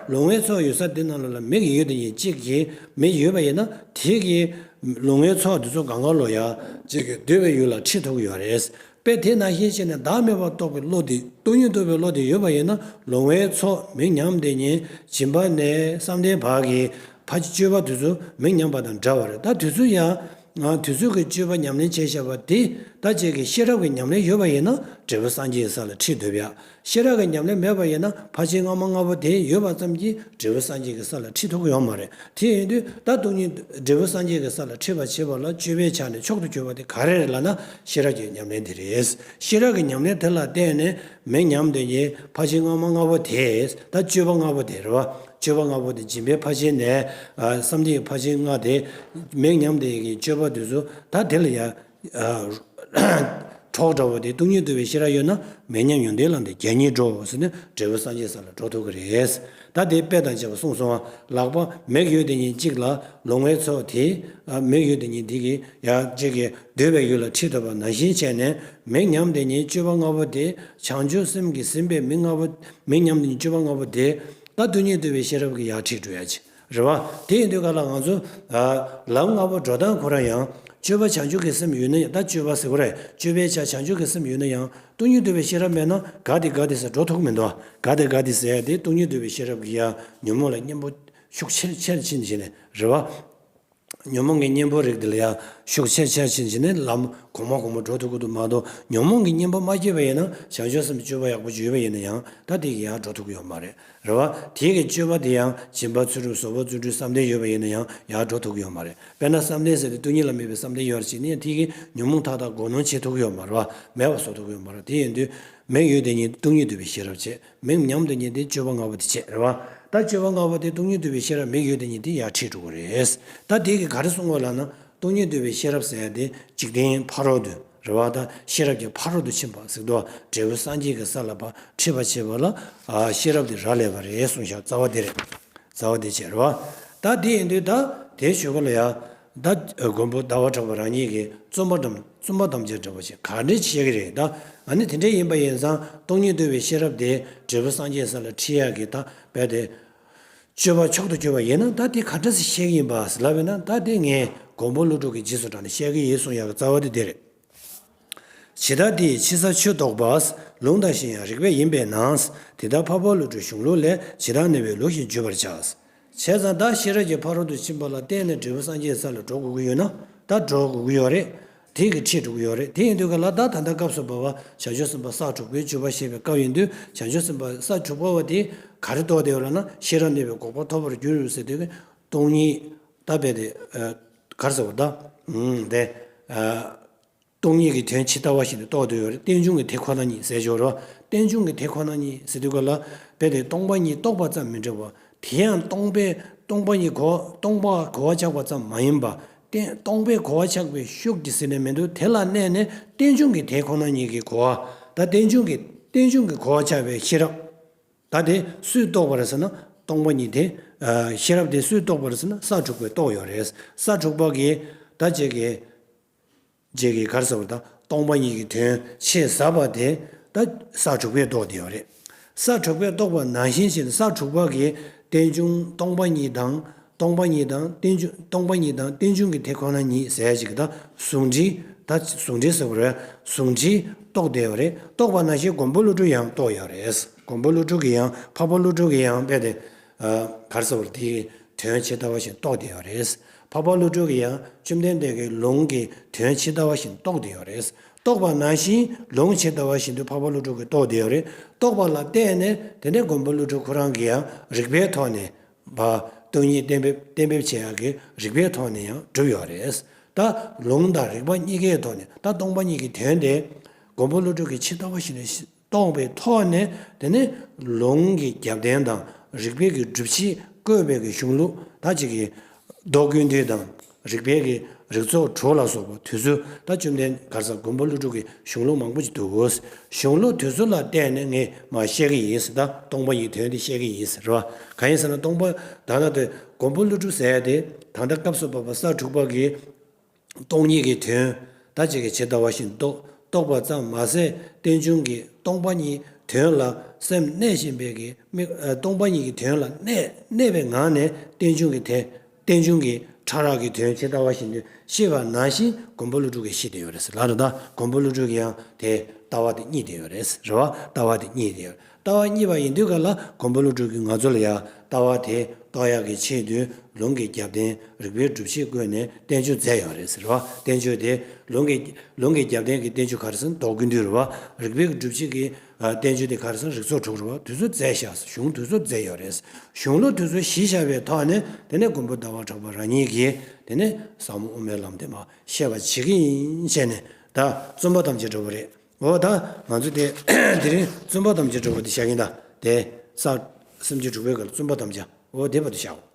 ལོང་བའི་ཚོགས་ཡོད་ས་དེ་ནང་ལ་ལ་མིག་ཡོད་དེ་ཉིད་གཅིག་གིས་མིག་ཡོད་པ་ཡིན་ན་དེ་གི་ལོང་བའི་ཚོགས་དེ་ཚོ་གང་ག་ལོ་ཡ་གཅིག་གིས་འདོད་པའི་ཡུལ་ལ་ཁྲིད་ཐུབ་ཀྱི་ཡོད་རེད། དཔེ་དེ་ནང་བཞིན་བྱས་ནས་བདག་མེད་པར་རྟོགས་པའི་བློ་དེ་སྟོང་ཉིད་རྟོགས་པའི་བློ་དེ་ཡོད་པ་ཡིན་ན་ལོང་བའི་ཚོགས་མིག་ཉམས་དེ་ཉིད་སྦྱིན་པ་ནས་བསམ་གཏན་བར་གྱི་ཕ་སྤྱོད་པ་དེ་ཚོ་མིག་ཉམས་པ་དང་འདྲ་བ་རེད། ད་དེ་ཚོ་ཡང་། ང་དུས་ཚོད་ཀྱི་སྤྱོད་པ་ཉམས་ལེན་བྱས་བཞག་པ་དེ་ད་ཅིག་གི་ཤེས་རབ་ཀྱི་ཉམས་ལེན་ཡོད་པ་ཡིན་ན་འབྲས་བུ་སངས་རྒྱས་ཀྱི་ས་ལ་ཁྲིད་འདོད་པ། ཤེས་རབ་ཀྱི་ཉམས་ལེན་མེད་པ་ཡིན་ན་ཕར་ཕྱིན་སྔ་མ་ལྔ་པོ་དེ་ཡོད་པ་ཙམ་གྱིས་འབྲས་བུ་སངས་རྒྱས་ཀྱི་ས་ལ་ཁྲིད་ཐུབ་ཀྱི་ཡོད་མ་རེད། དེ་ཡིན་དུས་ད་སྟོང་ཉིད་འབྲས་བུ་སངས་རྒྱས་ཀྱི་ས་ལ་ཁྲིད་པར་བྱེད་པ་ལ་སྤྱོད་པའི་ཆ་ནས་མཆོག་ཏུ་གྱུར་པ་དེ་ག་རེ་རེད་ལབ་ན་ཤེས་རབ་ཀྱི་ཉམས་ལེན་དེ་རེད། ཤེས་རབ་ཀྱི་ཉམས་ལེན་དེ་ལ་བརྟེན་ནས་མིག་ཉམས་དེ་ཉིད་ཕར་ཕྱིན་སྔ་མ་ལྔ་པོ་དེ་ད་སྤྱོད་པ་ལྔ་པོ་དེ་རེད་བ། སྤྱོད་པ་ལྔ་པོ་དེ་སྦྱིན་པའི་ཕར་ཕྱིན་ནས་བསམ་གཏན་གྱི་ཕར་ཕྱིན་ལྔ་དེ་མིག་ཉམས་དེ་གི་སྤྱོད་པ་དེ་ཚོ་ད་དེ་ལ་ཡ་གྲོགས་འདྲ་བོ་དེ་སྟོང་ཉིད་རྟོགས་པའི་ཤེས་རབ་ཡོད་ན་མིག་ཉམས་ཡོན་ཏན་བླང་དོར་རྒྱ་གཉིས་འགྲོ་ཟེར་ནས་འབྲས་བུ་སངས་རྒྱས་ས་ལ་འགྲོ་ཐུབ་ཀྱི་རེད། ད་དེ་དཔེ་དང་བཅས་པ་གསུངས་སོང་བ། ལག་པ་མིག་ཡོད་དེ་ཉིད་གཅིག་ལ་ལོང་བའི་ཚོགས་དེ་མིག་ཡོད་དེ་ཉིད་དེ་གི་ཡ་གཅིག་གི་འདོད་པའི་ཡུལ་ལ་ཁྲིད་ཐུབ་པ་ནང་བཞིན་བྱས་ནས་མིག་ཉམས་དེ་ཉིད་སྤྱོད་པ་ལྔ་པོ་དེ་བྱང་ཆུབ་སེམས་ཀྱིས་ཟིན་པའི་མིག་ལྔ་པོ་མིག་ཉམས་དེ་ཉིད་སྤྱོད་པ་ལྔ་པོ་དེ། ད་སྟོང་ཉིད་རྟོགས་པའི་ཤེས་རབ་ཀྱིས་ཡར་ཁྲིད་འགྲོ་ཡ་ཅིག་རེད་བ། དེ་ཡིན་དུས་ག་ལ་ང་ཚོ་ལམ་ལྔ་པོ་འགྲོ་སྟངས་ཁོ་རང་ཡང་སྤྱོད་པ་བྱང་ཆུབ་ཀྱི་སེམས་ཡོད་ན་ཡང་ད་སྤྱོད་པ་ཟེར་གོ་རེད། སྤྱོད་པའི་ཆ་བྱང་ཆུབ་ཀྱི་སེམས་ཡོད་ན་ཡང་སྟོང་ཉིད་རྟོགས་པའི་ཤེས་རབ་མེད་ན་ག་དེ་ག་དེ་ཟེར་འགྲོ་ཐུབ་མི་འདུག་ག་དེ་ག་དེ་ཟེར་ཡ་དེ་སྟོང་ཉིད་རྟོགས་པའི་ཤེས་རབ་ཀྱིས་ཡང་ཉོན་མོངས་ལ་གཉེན་པོ་ཤུགས་ཆེར་ཆེར་ཕྱིན་བྱས་ནས་རེད་བ། ཉོན་མོངས་ཀྱི་གཉེན་པོ་རིགས་དེ་ལ་ཡང་ཤུགས་ཆེར་ཆེར་ཕྱིན་བྱས་ནས་ལམ་གོང་མ་གོང་མ་འགྲོ་ཐུབ་ཀྱི་འདུག་མ་གཏོགས་ཉོན་མོངས་ཀྱི་གཉེན་པོ་མ་སྐྱེས་པ་ཡིན་ན་བྱང་ཆུབ་སེམས་སྤྱོད་པ་ཡག་པོ་ཅིག་ཡོད་པ་ཡིན་ན་ཡང་ད་དེ་གི་ཡང་འགྲོ་ཐུབ་ཀྱི་ཡོད་མ་རེད། རེད་བ། དེའི་གི་སྤྱོད་པ་དེ་ཡང་སྦྱིན་པ་ཚུལ་ཁྲིམས་བཟོད་པ་བརྩོན་འགྲུས་བསམ་གཏན་ཡོད་པ་ཡིན་ན་ཡང་ཡར་འགྲོ་ཐུབ་ཀྱི་ཡོད་མ་རེད། དཔེར་ན་བསམ་གཏན་ཟེར་ཏེ་སྟོང་ཉིད་ལ་དམིགས་པའི་བསམ་གཏན་ཡོད་རེད་ཅེས་ནས་དེའི་གི་ཉོན་མོངས་མཐའ་དག་གོ་ནོར་བྱེད་ཐུབ་ཀྱི་ཡོད་མ་རེད་བ། མེད་པ་བཟོ་ཐུབ་ཀྱི་ཡོད་མ་རེད། དེ་ཡིན་དུས་མིག་ཡོད་དེ་ཉིད་སྟོང་ཉིད་རྟོགས་པའི་ཤེས་རབ་བྱེད། མིག་ཉམས་དེ་ཉིད་དེ་སྤྱོད་པ་ལྔ་པོ་དེ་བྱེད་རེད་བ། ད་སྤྱོད་པ་ལྔ་པོ་དེ་སྟོང་ཉིད་རྟོགས་པའི་ཤེས་རབ་མིག་ཡོད་དེ་ཉིད་དེ་ཡར་ཁྲིད་འགྲོ་གི་རེད། ད་དེ་གི་ག་རེ་གསུང་བ་ལབ་ན་སྟོང་ཉིད་རྟོགས་པའི་ཤེས་རབ་ཟེར་ཡ་དེ་འཇིག་རྟེན་ཕ་རོལ་ཏུ་རེད་བ། ད་ཤེས་རབ་ཀྱི་ཕ་རོལ་ཏུ་ཕྱིན་པ་ཟེར་དུས་འབྲས་བུ་སངས་རྒྱས་ཀྱི་ས་ལ་ཕར་ཁྲིད་པར་བྱེད་པ་ལ་ཤེས་རབ་དེ་རག་ལས་པ་རེད་གསུངས་ཤག་རྩ་བ་དེ་རེད། རྩ་བ་དེ་བྱས་རེད་བ། ད་དེ་ཡིན་དུས་ད་དེའི་ཞོར་ལ་ཡ། ད་མགོན་པོ་ཟླ་བ་གྲགས་པ་རང་ཉིད་ཀྱིས་བརྩོན་པ་དང་བརྩོན་པ་དམ་བཅའ་འདྲ་བོ་ཞིག་ག་འདྲས་བཤད་ཀྱི་རེད། ད་ཨ་ནི་དེ་འདྲས་ཡིན་པ་ཡིན་ཙང་སྟོང་ཉིད་རྟོགས་པའི་ཤེས་རབ་དེ་འབྲས་བུ་སངས་རྒྱས་ས་ལ་ཁྲིད་ཡག་གི་ད་རྦད་དེ་སྤྱོད་པ་མཆོག་ཏུ་གྱུར་པ་ཡིན་ན་ད་དེ་ག་འདྲས་སེ་བཤད་ཀྱི་ཡིན་པ་ལབ་ཡིན་ན་ད་དེ་ངས་མགོན་པོ་ཀླུ་སྒྲུབ་ཀྱི་རྗེས་སུ་འབྲངས་ནས་བཤད་ཀྱི་ཡིན་གསུང་ཡག་གི་རྩ་བ་དེ་དེ་རེད། ཇི་ལྟར་དེ་ཡི་ཕྱི་ས་ཆོས་རྟོགས་པ། ལུང་དང་གཞན་ཡང་རིགས་པས་ཡིན་པས་ན། དེ་ལྟར་འཕགས་པ་ཀླུ་སྒྲུབ་གཞུང་ལུགས་ལས། ཇི་ལྟར་ནུས་པའི་ལུགས་བཞིན་བརྗོད་པར་བྱ། བྱས་ཙང་ད་ཤེས་རབ་ཀྱི་ཕ་རོལ་ཏུ་ཕྱིན་པ་ལ་བརྟེན་ནས་འབྲས་བུ་སངས་རྒྱས་ས་ལ་འགྲོ་དགོས་ཀྱི་ཡོད་ན་ད་འགྲོ་དགོས་ཀྱི་ཡོད་རེད། དེ་གི་ཁྲིད་འགྲོ་གི་ཡོད་རེད། དེ་ཡིན་དུས་ག་ལ་ད་ད་ལྟ་སྐབས་སུ་བབ་པ་བྱང་ཆུབ་སེམས་དཔའ་ས་དྲུག་པའི་སྤྱོད་པ་བཤད་པའི་སྐབས་ཡིན་དུས་བྱང་ཆུབ་སེམས་དཔའ་ས་དྲུག་པ་བ་དེ་ག་རེ་རྟོགས་བསྡད་ཡོད་ལབ་ན་ཤེས་རབ་ནུས་པའི་འགོག་པ་ཐོབ་པར་འགྱུར་ཟེར་དུས་སྟོང་ཉིད་ད་རྦད་དེ་ག་རེ་ཟེར་བ་ད་དེ། སྟོང་ཉིད་ཀྱི་དོན་ཇི་ལྟ་བ་བཞིན་དུ་རྟོགས་བསྡད་ཡོད་རེད། རྟེན་འབྱུང་གི་དེ་ཁོ་ན་ཉིད་ཟེར་ཞོར་རོ། རྟེན་འབྱུང་གི་དེ་ཁོ་ན་ཉིད་ཟེར་དུས་ག་ལ་རྦད་དེ་སྟོང་པ་ཉིད་རྟོགས་པ་ཙམ་མི་འདྲ་བ། དེ་ཡང་སྟོང་པའི་སྟོང་པ་ཉིད་གོ་སྟོང་པ་གོ་བ་ཆགས་པ་ཙམ་མ་ཡིན་པ། རྟེན་སྟོང་པའི་གོ་བ་ཆགས་པའི་ཤུགས་ཀྱིས་ཟེར་ནས་མི་འདུག་དེ་ལ་གནས་ནས་རྟེན་འབྱུང་གི་དེ་ཁོ་ན་ཉིད་ཀྱི་གོ་བ། ད་རྟེན་འབྱུང་གི་རྟེན་འབྱུང་གི་གོ་བ་ཆགས་པའི་ཤེས་རབ། ད་དེ་སུས་རྟོགས་པ་རེད་ཟེར་ན་སྟོང་པ་ཉིད་དེ། ཤེས་རབ་དེ་སུས་རྟོགས་པ་རེད་ཟེར་ན་ས་དྲུག་པས་རྟོགས་ཡོད་རེད། ས་དྲུག་པ་གིས་ད་ཅིག་གིས། རྗེས་ཀྱི་ག་རེ་ཟེར་བ་དང་སྟོང་པ་ཉིད་ཀྱི་དོན་ཆེས་ཟབ་པ་དེ་ད་ས་དྲུག་པས་རྟོགས་བསྡད་ཡོད་རེད། ས་དྲུག་པས་རྟོགས་པ་ནང་བཞིན་བྱས་ནས་ས་དྲུག་པ་གིས་རྟེན་འབྱུང་སྟོང་པ་ཉིད་དང་སྟོང་པ་ཉིད་དང་རྟེན་འབྱུང་སྟོང་པ་ཉིད་དང་རྟེན་འབྱུང་གི་དེ་ཁོ་ན་ཉིད་ཟེར་ཡ་ཅིག་གི་ད་ཟུང་འབྲེལ་ད་ཟུང་འབྲེལ་ཟེར་བ་རེད། ཟུང་འབྲེལ་རྟོགས་བསྡད་ཡོད་རེད། རྟོགས་པ་ནང་བཞིན་མགོན་པོ་ཀླུ་སྒྲུབ་ཡང་རྟོགས་ཡོད་རེད། མགོན་པོ་ཀླུ་སྒྲུབ་ཀྱིས་ཡང་འཕགས་པ་ཀླུ་སྒྲུབ་ཀྱིས་ཡང་རྦད་དེ། ག་རེ་ཟེར་བ་དེའི་དོན་ཇི་ལྟ་བ་བཞིན་རྟོགས་བསྡད་ཡོད་རེད། འཕགས་པ་ཀླུ་སྒྲུབ་ཀྱིས་ཡང་བཅོམ་ལྡན་འདས་ཀྱི་ལུང་གི་དོན་ཇི་ལྟ་བ་བཞིན་རྟོགས་བསྡད་ཡོད་རེད། རྟོགས་པ་ནང་བཞིན་ལུང་ཇི་ལྟ་བ་བཞིན་དུ་འཕགས་པ་ཀླུ་སྒྲུབ་ཀྱིས་རྟོགས་བསྡད་ཡོད་རེད། རྟོགས་པ་ལ་བརྟེན་ནས་དེ་ནས་མགོན་པོ་ཀླུ་སྒྲུབ་ཁོ་རང་གིས་ཡང་རིགས་པའི་ཐོག་ནས་བ་སྟོང་ཉིད་གཏན་འབེབས་གཏན་འབེབས་བྱེད་ཡག་གི་རིགས་པའི་ཐོག་ནས་ཡང་གྲུབ་ཡོད་རེད། ད་ལུང་དང་རིགས་པ་གཉིས་ཀའི་ཐོག་ནས་ད་སྟོང་པ་ཉིད་ཀྱི་དོན་དེ་མགོན་པོ་ཀླུ་སྒྲུབ་ཀྱིས་ཇི་ལྟ་བ་བཞིན་དུ། རྟོགས་པའི་ཐོག་ནས་དེ་ནས་ལུང་གི་རྒྱབ་རྟེན་དང་རིགས་པའི་གི་སྒྲུབ་བྱེད་བཀོད་པའི་གི་གཞུང་ལུགས་ད་ཅིག་གི་མདོ་ཀུན་བཏུས་དང་རིགས་པའི་གི་རིགས་ཚོགས་དྲུག་ལ་སོགས་པ་དེ་ཚོ་ད་བཅོམ་ལྡན་ག་རེ་ཟེར་མགོན་པོ་ཀླུ་སྒྲུབ་ཀྱི་གཞུང་ལུགས་མང་པོ་ཅིག་འདུག་གཞུང་ལུགས་དེ་ཚོ་ལ་བརྟེན་ནས་ངས་མར་བཤད་ཀྱི་ཡིན་ཟེར། ད་སྟོང་པ་ཉིད་དོན་དེ་བཤད་ཀྱི་ཡིན་ཟེར་རེད་བ། གང་ཡིན་ཟེར་ན་སྟོང་པ་ད་ལྟ་དེ་མགོན་པོ་ཀླུ་སྒྲུབ་ཟེར་ཡ་དེ་ད་ལྟ་སྐབས་སུ་བབ་པ་ས་དྲུག་པ་གི་སྟོང་ཉིད་ཀྱི་དོན་ད་ཅིག་གི་ཇི་ལྟ་བ་བཞིན་རྟོགས་རྟོགས་པ་ཙམ་མ་ཟད་རྟེན་འབྱུང་གི་སྟོང་པ་ཉིད་ དོན་ལ་སེམས་གནས་བཞིན་པའི་གི་མིག་ཨ། སྟོང་པ་ཉིད་ཀྱི་དོན་ལ་གནས་གནས་པའི་ངང་ནས་རྟེན་འབྱུང་གི་དེ་རྟེན་འབྱུང་གི་ཕྲ་རགས་ཀྱི་དོན་ཇི་ལྟ་བ་བཞིན་དུ་ཤེས་པ་ནང་བཞིན་མགོན་པོ་ཀླུ་སྒྲུབ་ཀྱིས་ཤེས་བསྡད་ཡོད་རེད་ཟེར་ལབ་རེད། ད་མགོན་པོ་ཀླུ་སྒྲུབ་ཀྱིས་ཡང་དེ་ལྟ་བ་དེ་རྙེད་བསྡད་ཡོད་རེད་རེད་བ། ལྟ་བ་དེ་རྙེད་བསྡད་ཡོད། ལྟ་བ་རྙེད་པ་ཡིན་དུས་ག་ལ་མགོན་པོ་ཀླུ་སྒྲུབ་ཀྱིས་ང་ཚོ་ལ་ཡང་ལྟ་བ་དེ་རྟོགས་ཡག་གི་ཆེད་དུ་ལུང་གི་རྒྱབ་རྟེན་རིགས་པའི་སྒྲུབ་བྱེད་བཀོད་ནས་བསྟན་བཅོས་མཛད་ཡོད་རེད་ཟེར་བ། བསྟན་བཅོས་དེ་ལུང་གི་ལུང་གི་རྒྱབ་རྟེན་གྱི་བསྟན་བཅོས་ག་རེ་ཟེར་ན་ལྡོག་ཀུན་བཏུས་རེད་བ། རིགས་པའི་སྒྲུབ་བྱེད་ཀྱི་ཨ། བསྟན་བཅོས་དེ་ག་རེ་ཟེར་ན་རིགས་ཚོགས་དྲུག་རེད་བ། དེ་ཚོ་མཛད་བཞག་གཞུང་དེ་ཚོ་མཛད་ཡོད་རེད། གཞུང་ལུགས་དེ་ཚོ་གཞི་བཞག་པའི་ཐོག་ནས་དེ་ནས་མགོན་པོ་ཟླ་བ་གྲགས་པ་རང་ཉིད་ཀྱིས་དེ་ནས་ཟབ་མོ་དབུ་མའི་ལམ་དེ་མར་བཤད་པ་བྱེད་ཀྱི་ཡིན་བྱས་ནས་ད་བཙུན་པ་ཐམས་ཅད་འགྲོ་བ་རེད། འོ་ད་ང་ཚོ་དེ་དེ་རིང་བཙུན་པ་ཐམས་ཅད་འགྲོ་བ་དེ་བཞག་གིན། ད་དེ་ས་སེམས་བསྐྱེད་དྲུག་པའི་སྐབས་ལ་བཙུན་པ་ཐམས་ཅད་འོ་དེ་བར་དུ་བཞག